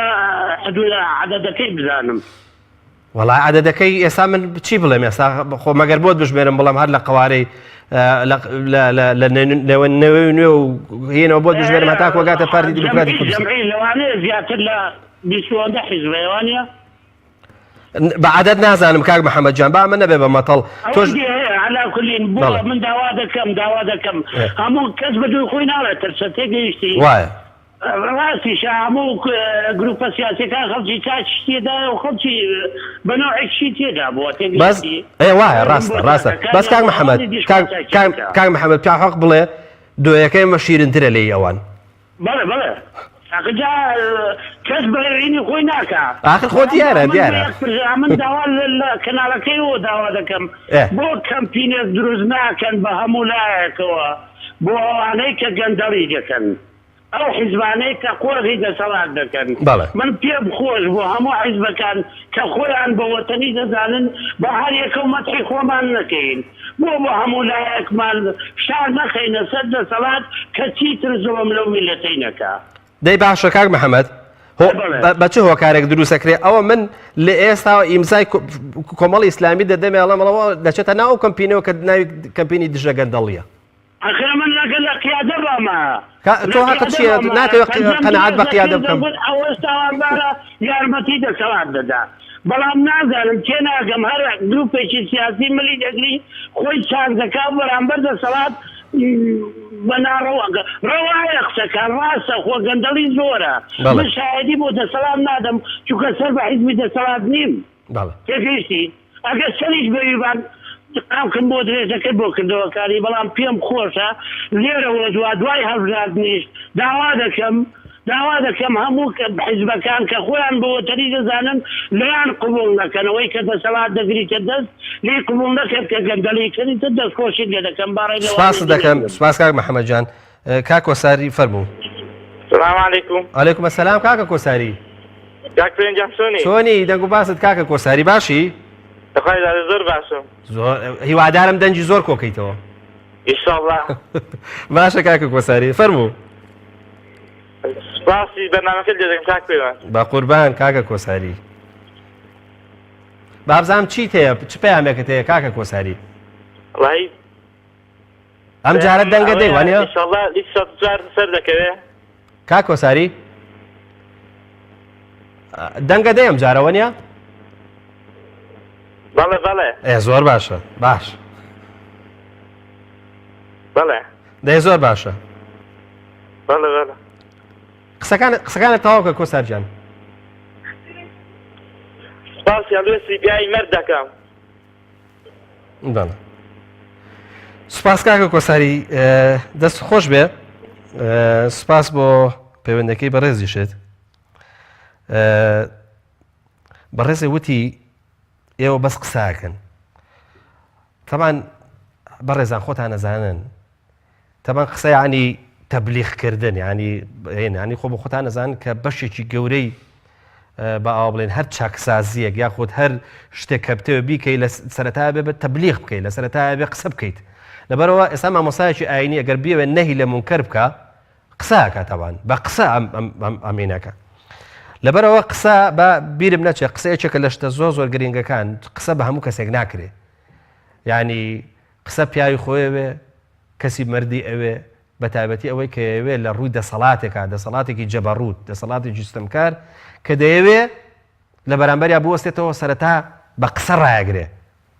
عەدەدەکەی بزانم. وەڵا عەدەدەکەی ئێستا من چی بڵێم ئێستا خۆ مەگەر بۆت بژمێرم بڵێم هەر لە قەوارەی لە نێوە نوێ نوێ و هینەوە بۆت بژمێرم هەتا کۆگاتە پارتی دیموکراتی کوردستان. جەمعی لەوانەیە زیاتر لە 20 ئەوەندە حیزب هەیە وانە؟ بە عەدەد نازانم کاک محەممەد جان با ئەمە نەبێ بە مەتەڵ تۆش ئەوەی هەیە عەلا کولین بۆ بەڵێ. من داوا دەکەم داوا دەکەم ئێ. هەموو کەس بە دووی خۆی ناڵێ ترسە تێگەیشتی وایە. ڕاستیشە هەموو گروپە سیاسیەکان خەڵکی چاکیش تێدایە و خەڵکی بە نەوعێکشی تێدا بووە بەس تێگەیشتی ئێ وایە ڕێزم ڕاستە بۆ ڕاستە تاکەکان بەس یان کاک محەممەد ئەوانی دیش کاک خوا چاکی کاک بکا. کاک محەممەد پیاو حەق بڵێ دۆیەکەی ئێمە شیرنترە لێی ئەوان. بەڵێ بەڵێ ئاخر جا کەس بەرینی خۆی ناکا ئاخر خۆ بەڵام دیارە من دیارە یەک پرسیار من داوا لە لە کەناڵەکەیەوە داوا دەکەم ئێ. بۆ کەمپینێک دروست ناکەن بە هەموو لایەکەوە بۆ ئەوانەی کە گەندەڵی دەکەن ئەو حیزبانەی کە قۆرغی دەسەڵات دەکەن بەڵێ. من پێم خۆش بوو هەموو حیزبەکان کە خۆیان بە وەتەنی دەزانن با هەر یەکەو مەدحی خۆمان نەکەین بۆ بۆ هەموو لایەکمان فشار نەخەینە سەر دەسەڵات کە چیتر زوڵم لەو میللەتەی نەکا. دەی باشە کاک محمد هۆ بەڵێ. بە چ هۆکارێک دروست ئەکرێ ئەوە من لە ئێستاوە ئیمزای کۆمەڵی ئیسلامی دەدەمێ ئەڵێم ئەڵێم دەچێتە ناو ئەو کەمپینەوە کە ناوی کەمپینی دژە گەندەڵیە. ئەخر من لەگەل لە قیادە بامە. کا تۆ هەقت چیە ناتەوێ قەناعەت بە قیادە بکەم. ئەوەش تاوانبارە یارمەتی دەسەڵات دەدا بەڵام نازانم تێناگەم هەر گروپێکی سیاسی ملی دەگری خۆی چاک دەکا بەرامبەر دەسەڵات بە ناڕەوا ڕەوایە قسەکان ڕاستە خۆ گەندەڵی زۆرە من شایەدی بۆ دەسەڵات نادەم چونکە سەر بە حیزبی دەسەڵات نیم تێگەیشتی ئەگەر سەریش بەویبان قامکم بۆ درێژ دەکرد بۆ کردەوەکانی بەڵام پێم خۆشە لێرەوە دوا دوای هەڵبژاردنیش داوا دەکەم داوا دەکەم هەموو حیزبەکان کە خۆیان بە وەتەنی دەزانن لێیان قبوڵ نەکەن ئەوەی کە دەسەڵات دەگریتە دەست لێی قبوڵ نەکەن کە گەندەڵی کردیتە دەستخۆشیت لێ دەکەم با ڕێی لەوانەی سپاست دەکەم نەگرن. سپاس کاک محەمەد جان کاک کۆساری فەرموو. سلام علیکم. علیکم السلام کاکە کۆساری. کاک پێنج گیان چۆنی؟ چۆنی دەنگ و باست کاکە کۆساری باشی؟ لەخوای زادە زۆر باشم. زۆر هیوادارم دەنگی زۆر کۆکەیتەوە. ئیشاڵڵا. باشە کاکە کۆساری فەرموو. سپاسی بەرنامەکەت لێ دەکەم کاک پەیوەند. بە قوربان کاکە کۆساری. بابزانم چیت هەیە چ پەیامێکت هەیە کاکە کۆساری؟ وەڵی ئەم جارە دەنگە دەی وانە؟ ئیشاڵڵا لیست 104 سەر دەکەوێ. کاک کۆساری دەنگە دەی ئەم جارە وەنیە؟ بەڵێ بەڵێ. ئێ زۆر باشە باش. بەڵێ. دەی زۆر باشە. بەڵێ بەڵێ. قسەکان قسەکانت تەواو کە کۆسار گیان. سپاسی هەڵوێستی پیاوی مەرد دەکەم. بەڵێ سوپاس کاکە کۆساری دەست خۆش بێ سوپاس بۆ پەیوەندەکەی بەڕێزیشت بەڕێزێ وتی ئێوە بەس قساکەن تەمان بەڕێزان خۆتان نەزانن تەبەن قسە یانی تەبلیغ کردن یانی ینانی خۆ بە خۆتان نەزان کە بەشێکی گەورەی بە ئاوا بڵێن هەر چاکسازیەک یاخود هەر شتێک کە بتەوێ بیکەی لە سەرەتا بێ بە تەبلیغ بکەیت لە سەرەتا بێ قسە بکەیت لەبەرەوە ئێستا مامۆسایەکی ئاینی ئەگەر بیەوێت نەهی لە مونکەر بکە قسە ئەکا تەبان بە قسە ئەم ئەم ئەم ئەمینەکە لەبەرەوە قسە بە بیرم نەچێت قسە یەکێکە لە شتە زۆر زۆر گرنگەکان قسە بە هەموو کەسێک ناکرێ ینی قسە پیاوی خۆی ئەوێ، کەسی مەردی ئەوێ، بەتایبەتی ئەوەی کە ئەیەوێ لە ڕووی دەسەڵاتێکا، دەسەڵاتێکی جەبەڕووت، دەسەڵاتێکی ستەمکار کە دەیەوێ لە بەرامبەریا بوەستێتەوە سەرەتا بە قسە ڕایەگرێ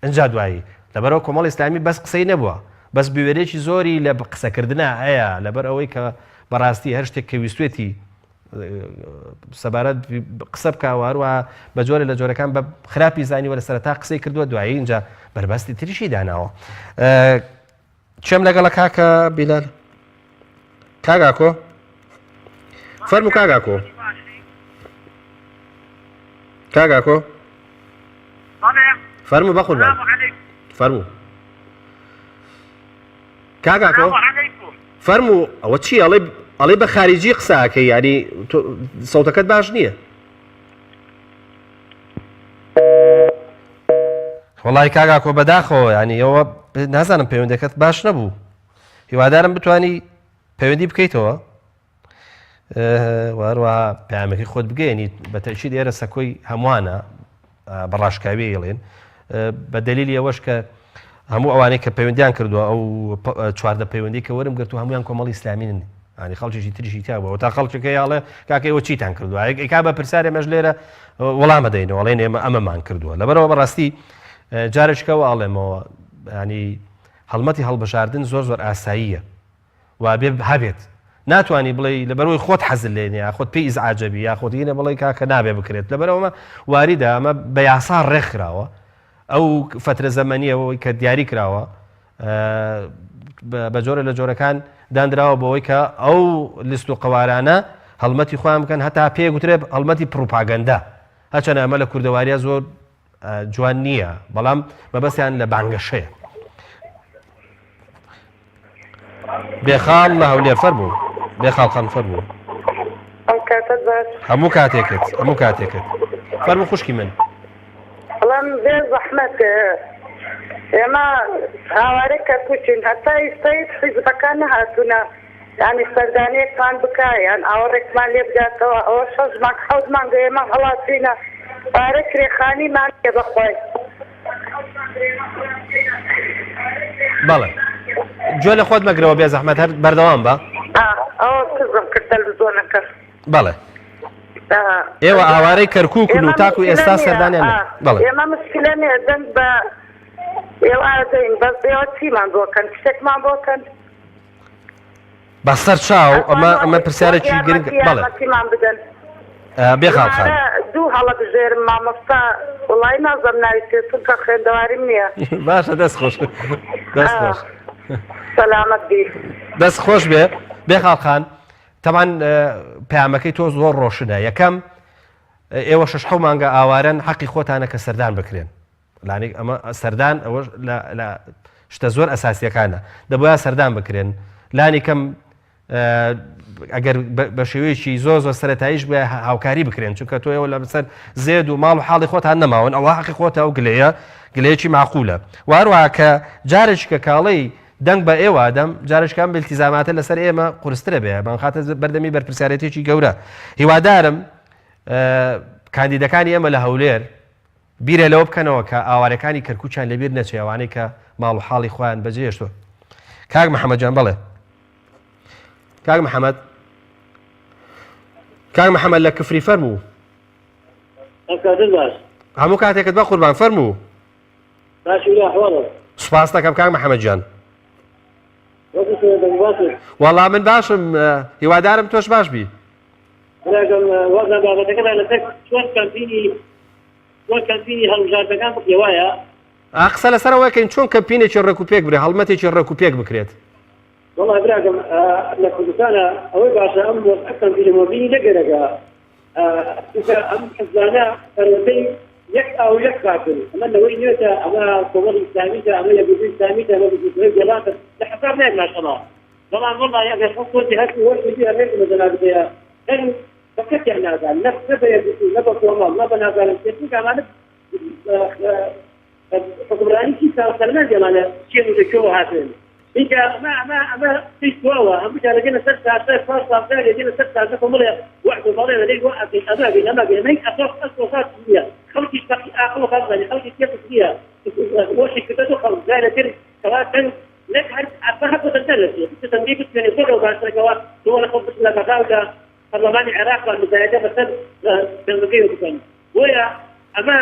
ئنجا دوایی. لەبەرئەوە کۆمەڵی ئیسلامی بەس قسەی نەبووە، بەس بوێریی زۆری لە قسەکردنا هەیە، لەبەر ئەوەی کە بەڕاستی هەر شتێک کە ویستوێتی سەبارەت قسە بکە و هەروەها بە جۆرە لە جۆرەکان بە خراپی زانیوە لە سەرەتا قسەی کردووە دوایی اینجا بەربەستی تریشی داناوە چێم لەگەڵە کاکە بیلال کاگاکۆ فەرمو کاگاکۆ کاگاکۆ فەرمو بەخوربان فەرمو کاک ئاکۆ فەرموو ئەوە چی ئەڵێ ئەڵێ بە خارجی قسە ئەکەی ینی سەوتەکەت باش نییە وڵی کاگاکۆ بەداخەوە ینی ئەوە نازانم پەیوەندەکەت باش نەبوو. هیوادارم بتانی پەیوەندی بکەیتەوە وهروەها پامەکەی خۆت بگەێنیت بە تەشید ئێرە سەکۆی هەمووانە بە ڕاشکاوی ئەڵێن بە دەلیلی ئەوەش کە هەموو ئەوانەی کە پەیوەندیان کردووە ئەو 14 پەیوەندی کە وەرم گرتو هەمویان کۆمەڵی ئیسلامینن ینی خەڵکیشی تریشی تیا بووە تا خەڵکەکە یاڵێ کاکە ئێوە چیتان کردووە ئەیکا بە پرسیارێ مەش لێرە وەڵامە دەینەوە ئەڵێن ئێمە ئەمەمان کردووە لەبەرەوە بەڕاستی جارێکەوە ئەڵێمەوە ینی هەڵمەتی هەڵبژاردن زۆر زۆر ئاساییە وابێ هەبێت ناتوانی بڵێی لەبەرئەوەی خۆت حەزت لێ نیە یاخود پێی ئیزعاجەبی یاخود هینە بڵێی کاکە نابێ بکرێت لەبەرئەوە واریدە ئەمە بە یاسا ڕێکخراوە ئەو فترە زەمەنیەوەی کە دیاری کراوە بە جۆرە لە جۆرەکان دانراوە بۆەوەی کە ئەو لیست و قەوارانە هەڵمەتی خۆیان بکەن هەتا پێ گوترێ هەڵمەتی پڕوپاگەندە هەچەنە ئەمە لە کوردەواریە زۆر جوان نییە بەڵام مەبەستیان لە بانگەشەیە. بێخاڵ لە هەولێر فەرموو بێخاڵ خان فەرموو هەموو کاتێکت هەموو کاتێکت فەرموو خوشکی من. بەڵام بێ زەحمەت ئێمە ئاوارەی کەرکوکین هەتا ئیستا هیچ حیزبەکان نەهاتوونە یانی سەردانیەکمان بکا یان ئاوڕێکمان لێ بداتەوە ئەوە شەش مانگ حەوت مانگە ئێمە هەڵاتوینە پارە کرێ خانیمان نیە بەخوای. بەڵێ گوێ لە خۆت مەگرەوە بێ زەحمەت هەر بەردەوام بە. ئەوە کزم کرد تەلڤزۆنەکە. بەڵێ ئێوە ئاوارەی کەرکوکن و تاکو ئێستا سەردانیان بەڵێ ئێمە مشکلە نیە دەنگ بە ئێوە ئەدەین بەس ئێوە چیمان بۆ کەن شتێکمان بۆ کەن. بە سەر چاو ئەمە ئەمە پرسیارێکی گرنگ بەڵێ یارمەتیمان بدەن بێخاڵ خان دوو هەڵە بژێرم مامۆستا وڵی نازم ناوی چیە چونکە خوێندەواریم نییە باشە دەست خۆش دەست خۆش سەلامەت بی دەست خۆش بێ بێخاڵ خان تەمان پەیامەکەی تۆ زۆر ڕۆشنە یەکەم ئێوە شەش حەو مانگە ئاوارەن حەقی خۆتانە کە سەردان بکرێن لانیک ئەمە سەردان ئەوەش لە شتە زۆر ئەساسیەکانە دەبووە سەردان بکرێن لانی کەم ئەگەر بە شێوەیەکی زۆر زۆر سەتاییش بە هاوکاری بکرێن چونکە تۆ ئێوە لە بەسەر زێد و ماڵ و حاڵی خۆتان نەماون ئەوە حەقی خۆتە و گلەیە گلەیەکی معقولە واروە کە جارێکی کە کاڵی دەنگ بە ئێوە دەم جارشکان بلتیزاماتە لەسەر ئێمە قورسترە بێ بانخاتە بەردەمی بەرپرسیارەتێکی گەورە هیوادارم کاندیدەکانی ئێمە لە هەولێر بیرە لەوە بکەنەوە کە ئاوارەکانی کەرکوکیان لەبیر نەچێ ئەوانەی کە ماڵ و حاڵی خۆیان بەجێهێشتووە. کاک محەمەد جان بەڵێ. کاک محەمەد کاک محەمەد لە کفری فەرموو. هەموو کاتێکت بە قوربان فەرموو. سوپاس دەکەم کاک محەمەد گیان. وەڵا من باشم هیوادارم تۆش باش بی. براگەم وازان بابەتەکەمان لەسەر چۆن کەمپینی چۆن کەمپینی هەڵبژاردنەکان بکرێ وایە؟ ئا قسە لەسەر ئەوە کەین چۆن کەمپینێکی ڕێک و پێک برێ هەڵمەتێکی ڕێک و پێک بکرێت. وەڵا براگەم لە کوردستانە ئەوەی باشە ئەم وەزعە کەمپینە مۆبینی نەگەرەگە چونکە ئەم حزبانە پەروەردەی یەک ئاو یەک خاکن ئەمە نەوەی نوێتە ئەمە کۆمەڵی ئیسلامیتە ئەمە یەکگرتووی ئیسلامیتە ئەمە بزووتنەوەی گۆڕانتە لە حەساب نایەت ماشەڵا بەڵام وەڵاهی ئەگەر خەڵک تۆزی هەست و هۆشی بێ ڕێزی بە جەنابت هەیە دەنگ بە کەسیان نادان نە نە بە یەکگرتوو نە بە کۆمەڵ نە بە نازانم چێ چونکە ئەمانە حکومڕانی سی ساڵ سەلماندی ئەمانە چێن و لە کوێوە هاتن اینجا ئەمە ئەمە ئەمە قسەی تواوە هەموو جارە دێنە سەر شاشە چوار ساڵ جارێ دێنە سەر شاشە کۆمەڵێ وەعد و بەڵێن ئەدەین وا ئەکەین ئەمە ئەکەین ئەمە ئەکەین ئەمە هیچ ئەسڵ ئەسڵ و ئەساسی نییە خەڵکیش فەقی ئاقڵ و خاڵ خەڵکی تێکس نییە وەشی کردە دوو خەڵک جارێ تر کەوا دەنگ نەک هەر ئەفا هەر بۆ دەنگدان نەچێ بچێ دەنگەی بتوێنێ زۆر لەوە باشترە کەوا تۆ لە خۆت بچن لە بەغا و لە پەرلەمانی عێراق مزایدە بەسەر دەنگەکەیەوە بکەن بۆیە ئەمە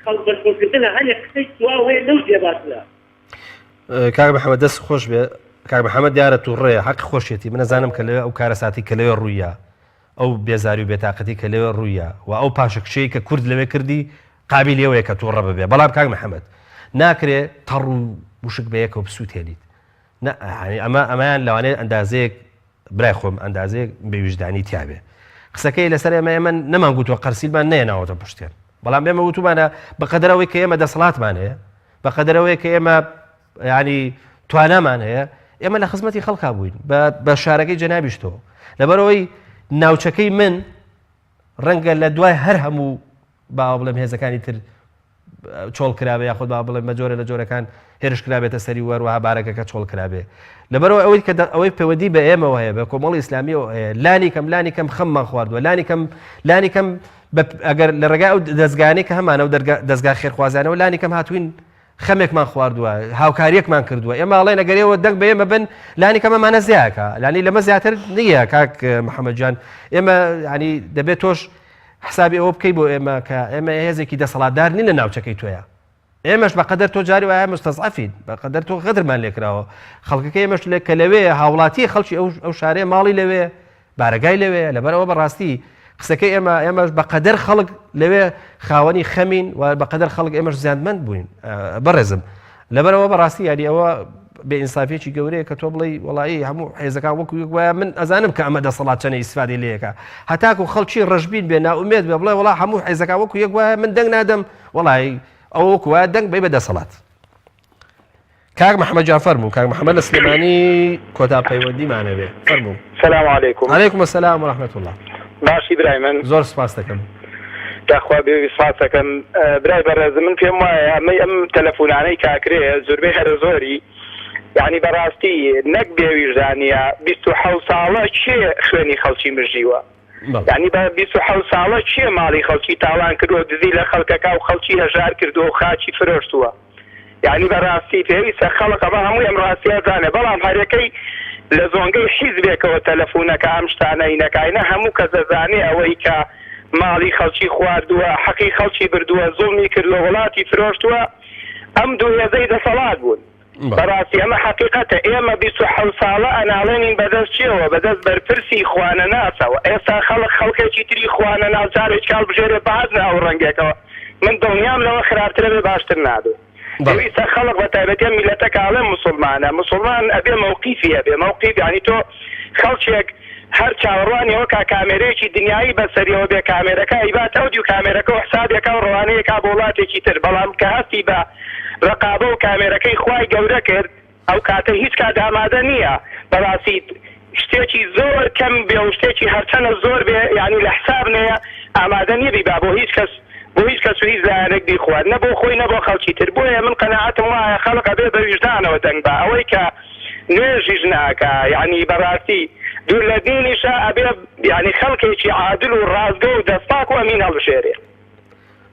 خەڵک مەشغوڵکردنە هەنێک قسەی سواو هەیە لەو جێ باشترە. کاک محەممەد دەست خۆش بێ کاک محەممەد دیارە تووڕەیە حەقی خۆشیەتی من ئەزانم کە لەوێ ئەو کارەساتی کە لەوێ ڕوویە ئەو بێزاری و بێتاقەتی کە لەوێ ڕوویە و ئەو پاشەکشەی کە کورد لەوێ کردی قابیلی ئەوەیە کە تووڕە ببێ بەڵام کاک محەممەد ناکرێ تەڕ و وشک بە یەکەوە بسووتێنیت نا ئەمە ئەمەیان لەوانەیە ئەندازەیەک برای خۆم ئەندازەیەک بێویژدانی تیابێ قسەکەی لەسەر ئێمە ئێمە نەمان گوتووە قەرسیلمان نەیەناوەتە پشتێن بەڵام ئێمە وتومانە بەقەدەرەوەی کە ئێمە دەسەڵاتمان هەیە بەقەدەرەوەی کە ئێمە ینی توانامان هەیە ئێمە لە خزمەتی خەڵکا بووین بە شارەکەی جەنابیشتەوە لەبەرەوەی ناوچەکەی من ڕەنگە لە دوای هەر هەموو باوە بڵێم هێزەکانی تر. چۆڵ کرابێ یاخود با بڵێن بە جۆرە لە جۆرەکان هێرش کرابێتە سەری و هەروەها بارەگەکە چۆڵ کرابێ. لەبەرئەوە ئەوەی کە ئەوەی پەیوەندی بە ئێمەوە هەیە بە کۆمەڵی ئیسلامیەوە هەیە لانی کەم لانی کەم خەممان خواردووە لانی کەم لانی کەم ئەگەر لە ڕێگای ئەو دەزگانەی کە هەمانە و دەزگا خێرخوازانەوە لانی کەم هاتوین خەمێکمان خواردووە هاوکاریەکمان کردووە ئێمە ئەڵێن ئەگەر ئێوە دەنگ بە ئێمە بن لانی کەم ئەمانە زیاکە لانی لەمە زیاتر نییە کاک محەممەد جان ئێمە ینی دەبێت تۆش حسابی ئەوە بکەی بۆ ئێمە کە ئێمە هێزێکی دەسەڵاتدار نین لە ناوچەکەی تۆیە ئێمەش بەقەدەر تۆ جاری وایە مستەزعەفین بەقەدەر تۆ غەدرمان لێکراوە خەڵکەکە ئێمەش لە کە لەوێ هاوڵاتی خەڵکی ئەو ئەو شارەیە ماڵی لەوێ بارەگای لەوێ لەبەرەوە بەڕاستی قسەکەی ئێمە ئێمەش بەقەدەر خەڵک لەوێ خاوەنی خەمین و بەقەدەر خەڵک ئێمەش زیانمەند بووین بەڕێزم لەبەرەوە بەڕاستی یاری ئەوە بێ ئینسافیەکی گەورەیە کە تۆ بڵێی وەڵایی هەموو حێزەکان وەکو یەک وایە من ئەزانم کە ئەمە دەسەڵات چەنە ئیسفادەی لێکە هەتاکو خەڵکی ڕەشبین بێ ناومێت بێ بڵێ وڵا هەموو حێزەکان وەکو یەک وایە من دەنگ نادەم وەڵایی ئەوە وەکو وایە دەنگ بەی بە دەسەڵات کاک محەممەد جان فەرموو کاک محەممەد لە سلێمانی کۆتا پەیوەندیمانە بێ فەرموو سلام علیکم علیکم السلام و رحمة الله باشی برای من زۆر سپاس دەکەم یاخوا بێوی سپاس دەکەم برای بەڕێز من پێم وایە ئەمەی ئەم تەلەفونانەی کاکرێ زوربەی هەرە زۆری یعنی بەڕاستی نەک بێویژدانیە 27 ساڵە کێ خوێنی خەڵکی مژیوە یانی بە 27 ساڵە کێ ماڵی خەڵکی تاڵان کردووە دزی لە خەڵکەکە و خەڵکی هەژار کردووە و خاکی فرۆشتووە یانی بەڕاستی پێویستە خەڵک ئەمە هەمووی ئەم ڕاستیە زانێ بەڵام هەرەکەی لە زۆنگەی حیزبێکەوە تەلەفونەکە ئەم شتانە ئینەکاینە هەموو کەس ئەزانێ ئەوەی کە ماڵی خەڵکی خواردووە حەقی خەڵکی بردووە زوڵمی کردووە وڵاتی فرۆشتووە ئەم دوو هێزەی دەسەڵات بوون بەڕاستی ئەمە حەقیقەتە ئێمە 27 ساڵە ئەناڵێنین بەدەست چیەوە بەدەست بەرپرسی خوانەناسەوە ئێستا خەڵک خەڵکێکی تری خوانەناس جارێکی هەڵبژێرێ بەهاتنە ئەو ڕەنگێکەوە من دڵنیام لەوە خراپترە بێ باشتر نابێ پێویستە خەڵک بە تایبەتی ئەم میللەتە کە ئەڵێم موسوڵمانە موسوڵمان ئەبێ مەوقیفی هەبێ مەوقیف یانی تۆ خەڵکێک هەر چاوەڕوانی ئەوە کا کامێرەیەکی دنیایی بەسەریەوە بێ کامێرەکە ئەیبات ئەو دیو کامێرەکە و حسابێکا و ڕەوانەیەکا بۆ وڵاتێکی تر بەڵام کە هەستی بە ڕەقابە و کامێرەکەی خوای گەورە کرد ئەو کاتە هیچ کات ئامادە نییە بەڕاستی شتێکی زۆر کەم بێ و شتێکی هەرچەنە زۆر بێ یانی لە حساب نەیە ئامادە نییە بیبا بۆ هیچ کەس بۆ هیچ کەس و هیچ لایەنێک بیخوات نە بۆ خۆی نە بۆ خەڵکی تر بۆیە من قەناعەتم وایە خەڵک ئەبێ بە ویژدانەوە دەنگ با ئەوەی کە نوێژیش ناکا یانی بەڕاستی دوور لە دینیشە ئەبێ یانی خەڵکێکی عادل و ڕاستگۆ و دەستپاک و ئەمین هەڵبژێرێ.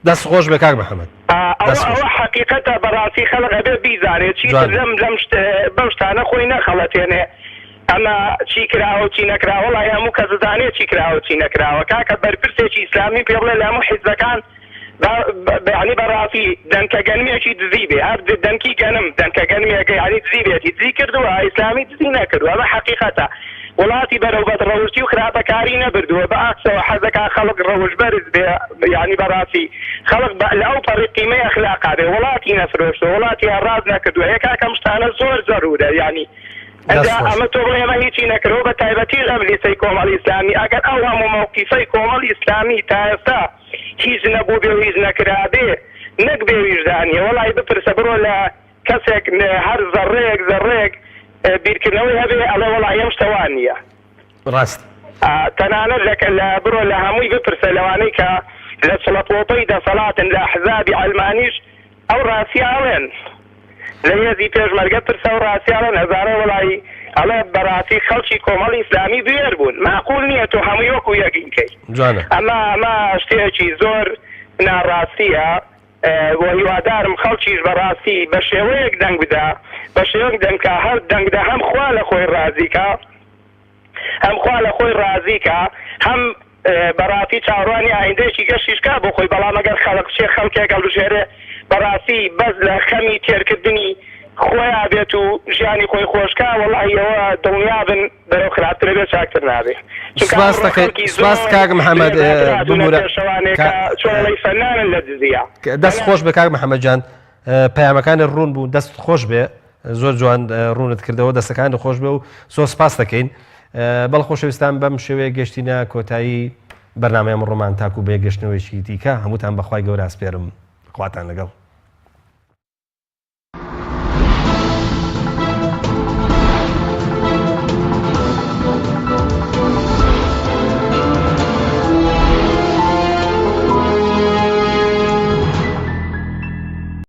دەست خۆش بێ کاک محمد. ئەوە ئەوە حەقیقەتە بەڕاستی خەڵک ئەبێ بیزانێ چیتر لەم لەم بەم شتانە خۆی نەخەڵەتێنێ ئەمە چی کراوە و چی نەکراوە وەڵاهی هەموو کەس دەزانێ چی کراوە و چی نەکراوە کاکە بەرپرسێکی ئیسلامی پێ بڵێ لە هەموو حیزبەکان با یانی بەڕاستی دەنکە گەنمێکی دزی بێ هەر دەنکی گەنم دەنکە گەنمێکە یانی دزی بێتی دزی کردووە ئیسلامی دزی نەکردووە ئەمە حەقیقەتە وڵاتی بەرەو بەدڕەوشتی و خراپەکاری نەبردووە بە عەکسەوە حەزەکا خەڵک ڕەوشت بەرز بێ یانی بەڕاستی خەڵک بە لە ئەو پەڕی قیمەی ئەخلاقا بێ وڵاتی نەفرۆشتوە وڵاتی هەڕاج نەکردوە ئێ کاکە ئەم شتانە زۆر زەرورە یانی دەست ئەجا خۆش. ئەمە تۆ بڵێ ئێمە هیچی نەکردوە بە تایبەتیش ئەم لیستەی کۆمەڵی ئیسلامی ئەگەر ئەو هەموو مەوقیفەی کۆمەڵی ئیسلامی تا ئێستا هیچ نەبووبێ و هیچ نەکرابێ نەک بێ ویژدانیە وەڵاهی بپرسە بڕۆ لە کەسێک هەر زەڕەیەک زەڕەیەک بیرکردنەوەی هەبێ ئەڵێ وەڵاهی ئەم شتە وا نییە. ڕاست. تەنانەت لە لە بڕۆ لە هەمووی بپرسە لەوانەی کە لە چڵەپۆپەی دەسەڵاتن لە ئەحزابی عەلمانیش ئەو ڕاستیە ئەڵێن. لە هێزی پێشمەرگە پرسە ئەو ڕاستیە ئەڵێن ئەزانن وەڵاهی ئەڵێ بەڕاستی خەڵکی کۆمەڵی ئیسلامی بوێر بوون مەعقول نییە تۆ هەمووی وەکو یەک ئینکەی. جوانە. ئەمە ئەمە شتێکی زۆر ناڕاستیە. وە هیوادارم خەڵکیش بەڕاستی بەشێوەیەک دەنگ بدا بەشێوەک دەنگ کا هەر دەنگ دا هەم خوا لە خۆی ڕازی کا هەم خوا لە خۆی ڕازی کا هەم بەڕاستی چاوەڕوانی ئایندەیەکی گەشیش کا بۆ خۆی بەڵام ئەگەر خەڵک بچێ خەڵکێک هەڵبژێرێ بەڕاستی بەس لە خەمی تێرکردنی خۆیا بێت و ژیانی خۆی خۆش کا وەڵاهی ئەوە دڵنیابن بەرەو خراپترە بێ چاکتر نابێ چونکە سپاس ئەمڕۆ دەکەین خەڵکی سپاس زۆر کاک محەممەد لێزاتر هاتوونە ببوورە پێشەوانێ کا کە چۆڵەی فەنانن لە دزیە دەست خۆش بێ کاک محەممەد جان پەیامەکانی ڕوون بوو دەست خۆش بێ زۆر جوان ڕوونت کردەوە دەستەکانی خۆش بێ و زۆر سپاس دەکەین بەڵ خۆشەویستان بەم شێوەیە گەشتینە کۆتایی بەرنامەی ئەمڕۆمان تاکو بە یەکگەشتنەوەیەکی دیکە هەمووتان بەخوای گەورە ئەسپێرم خواتان لەگەڵ.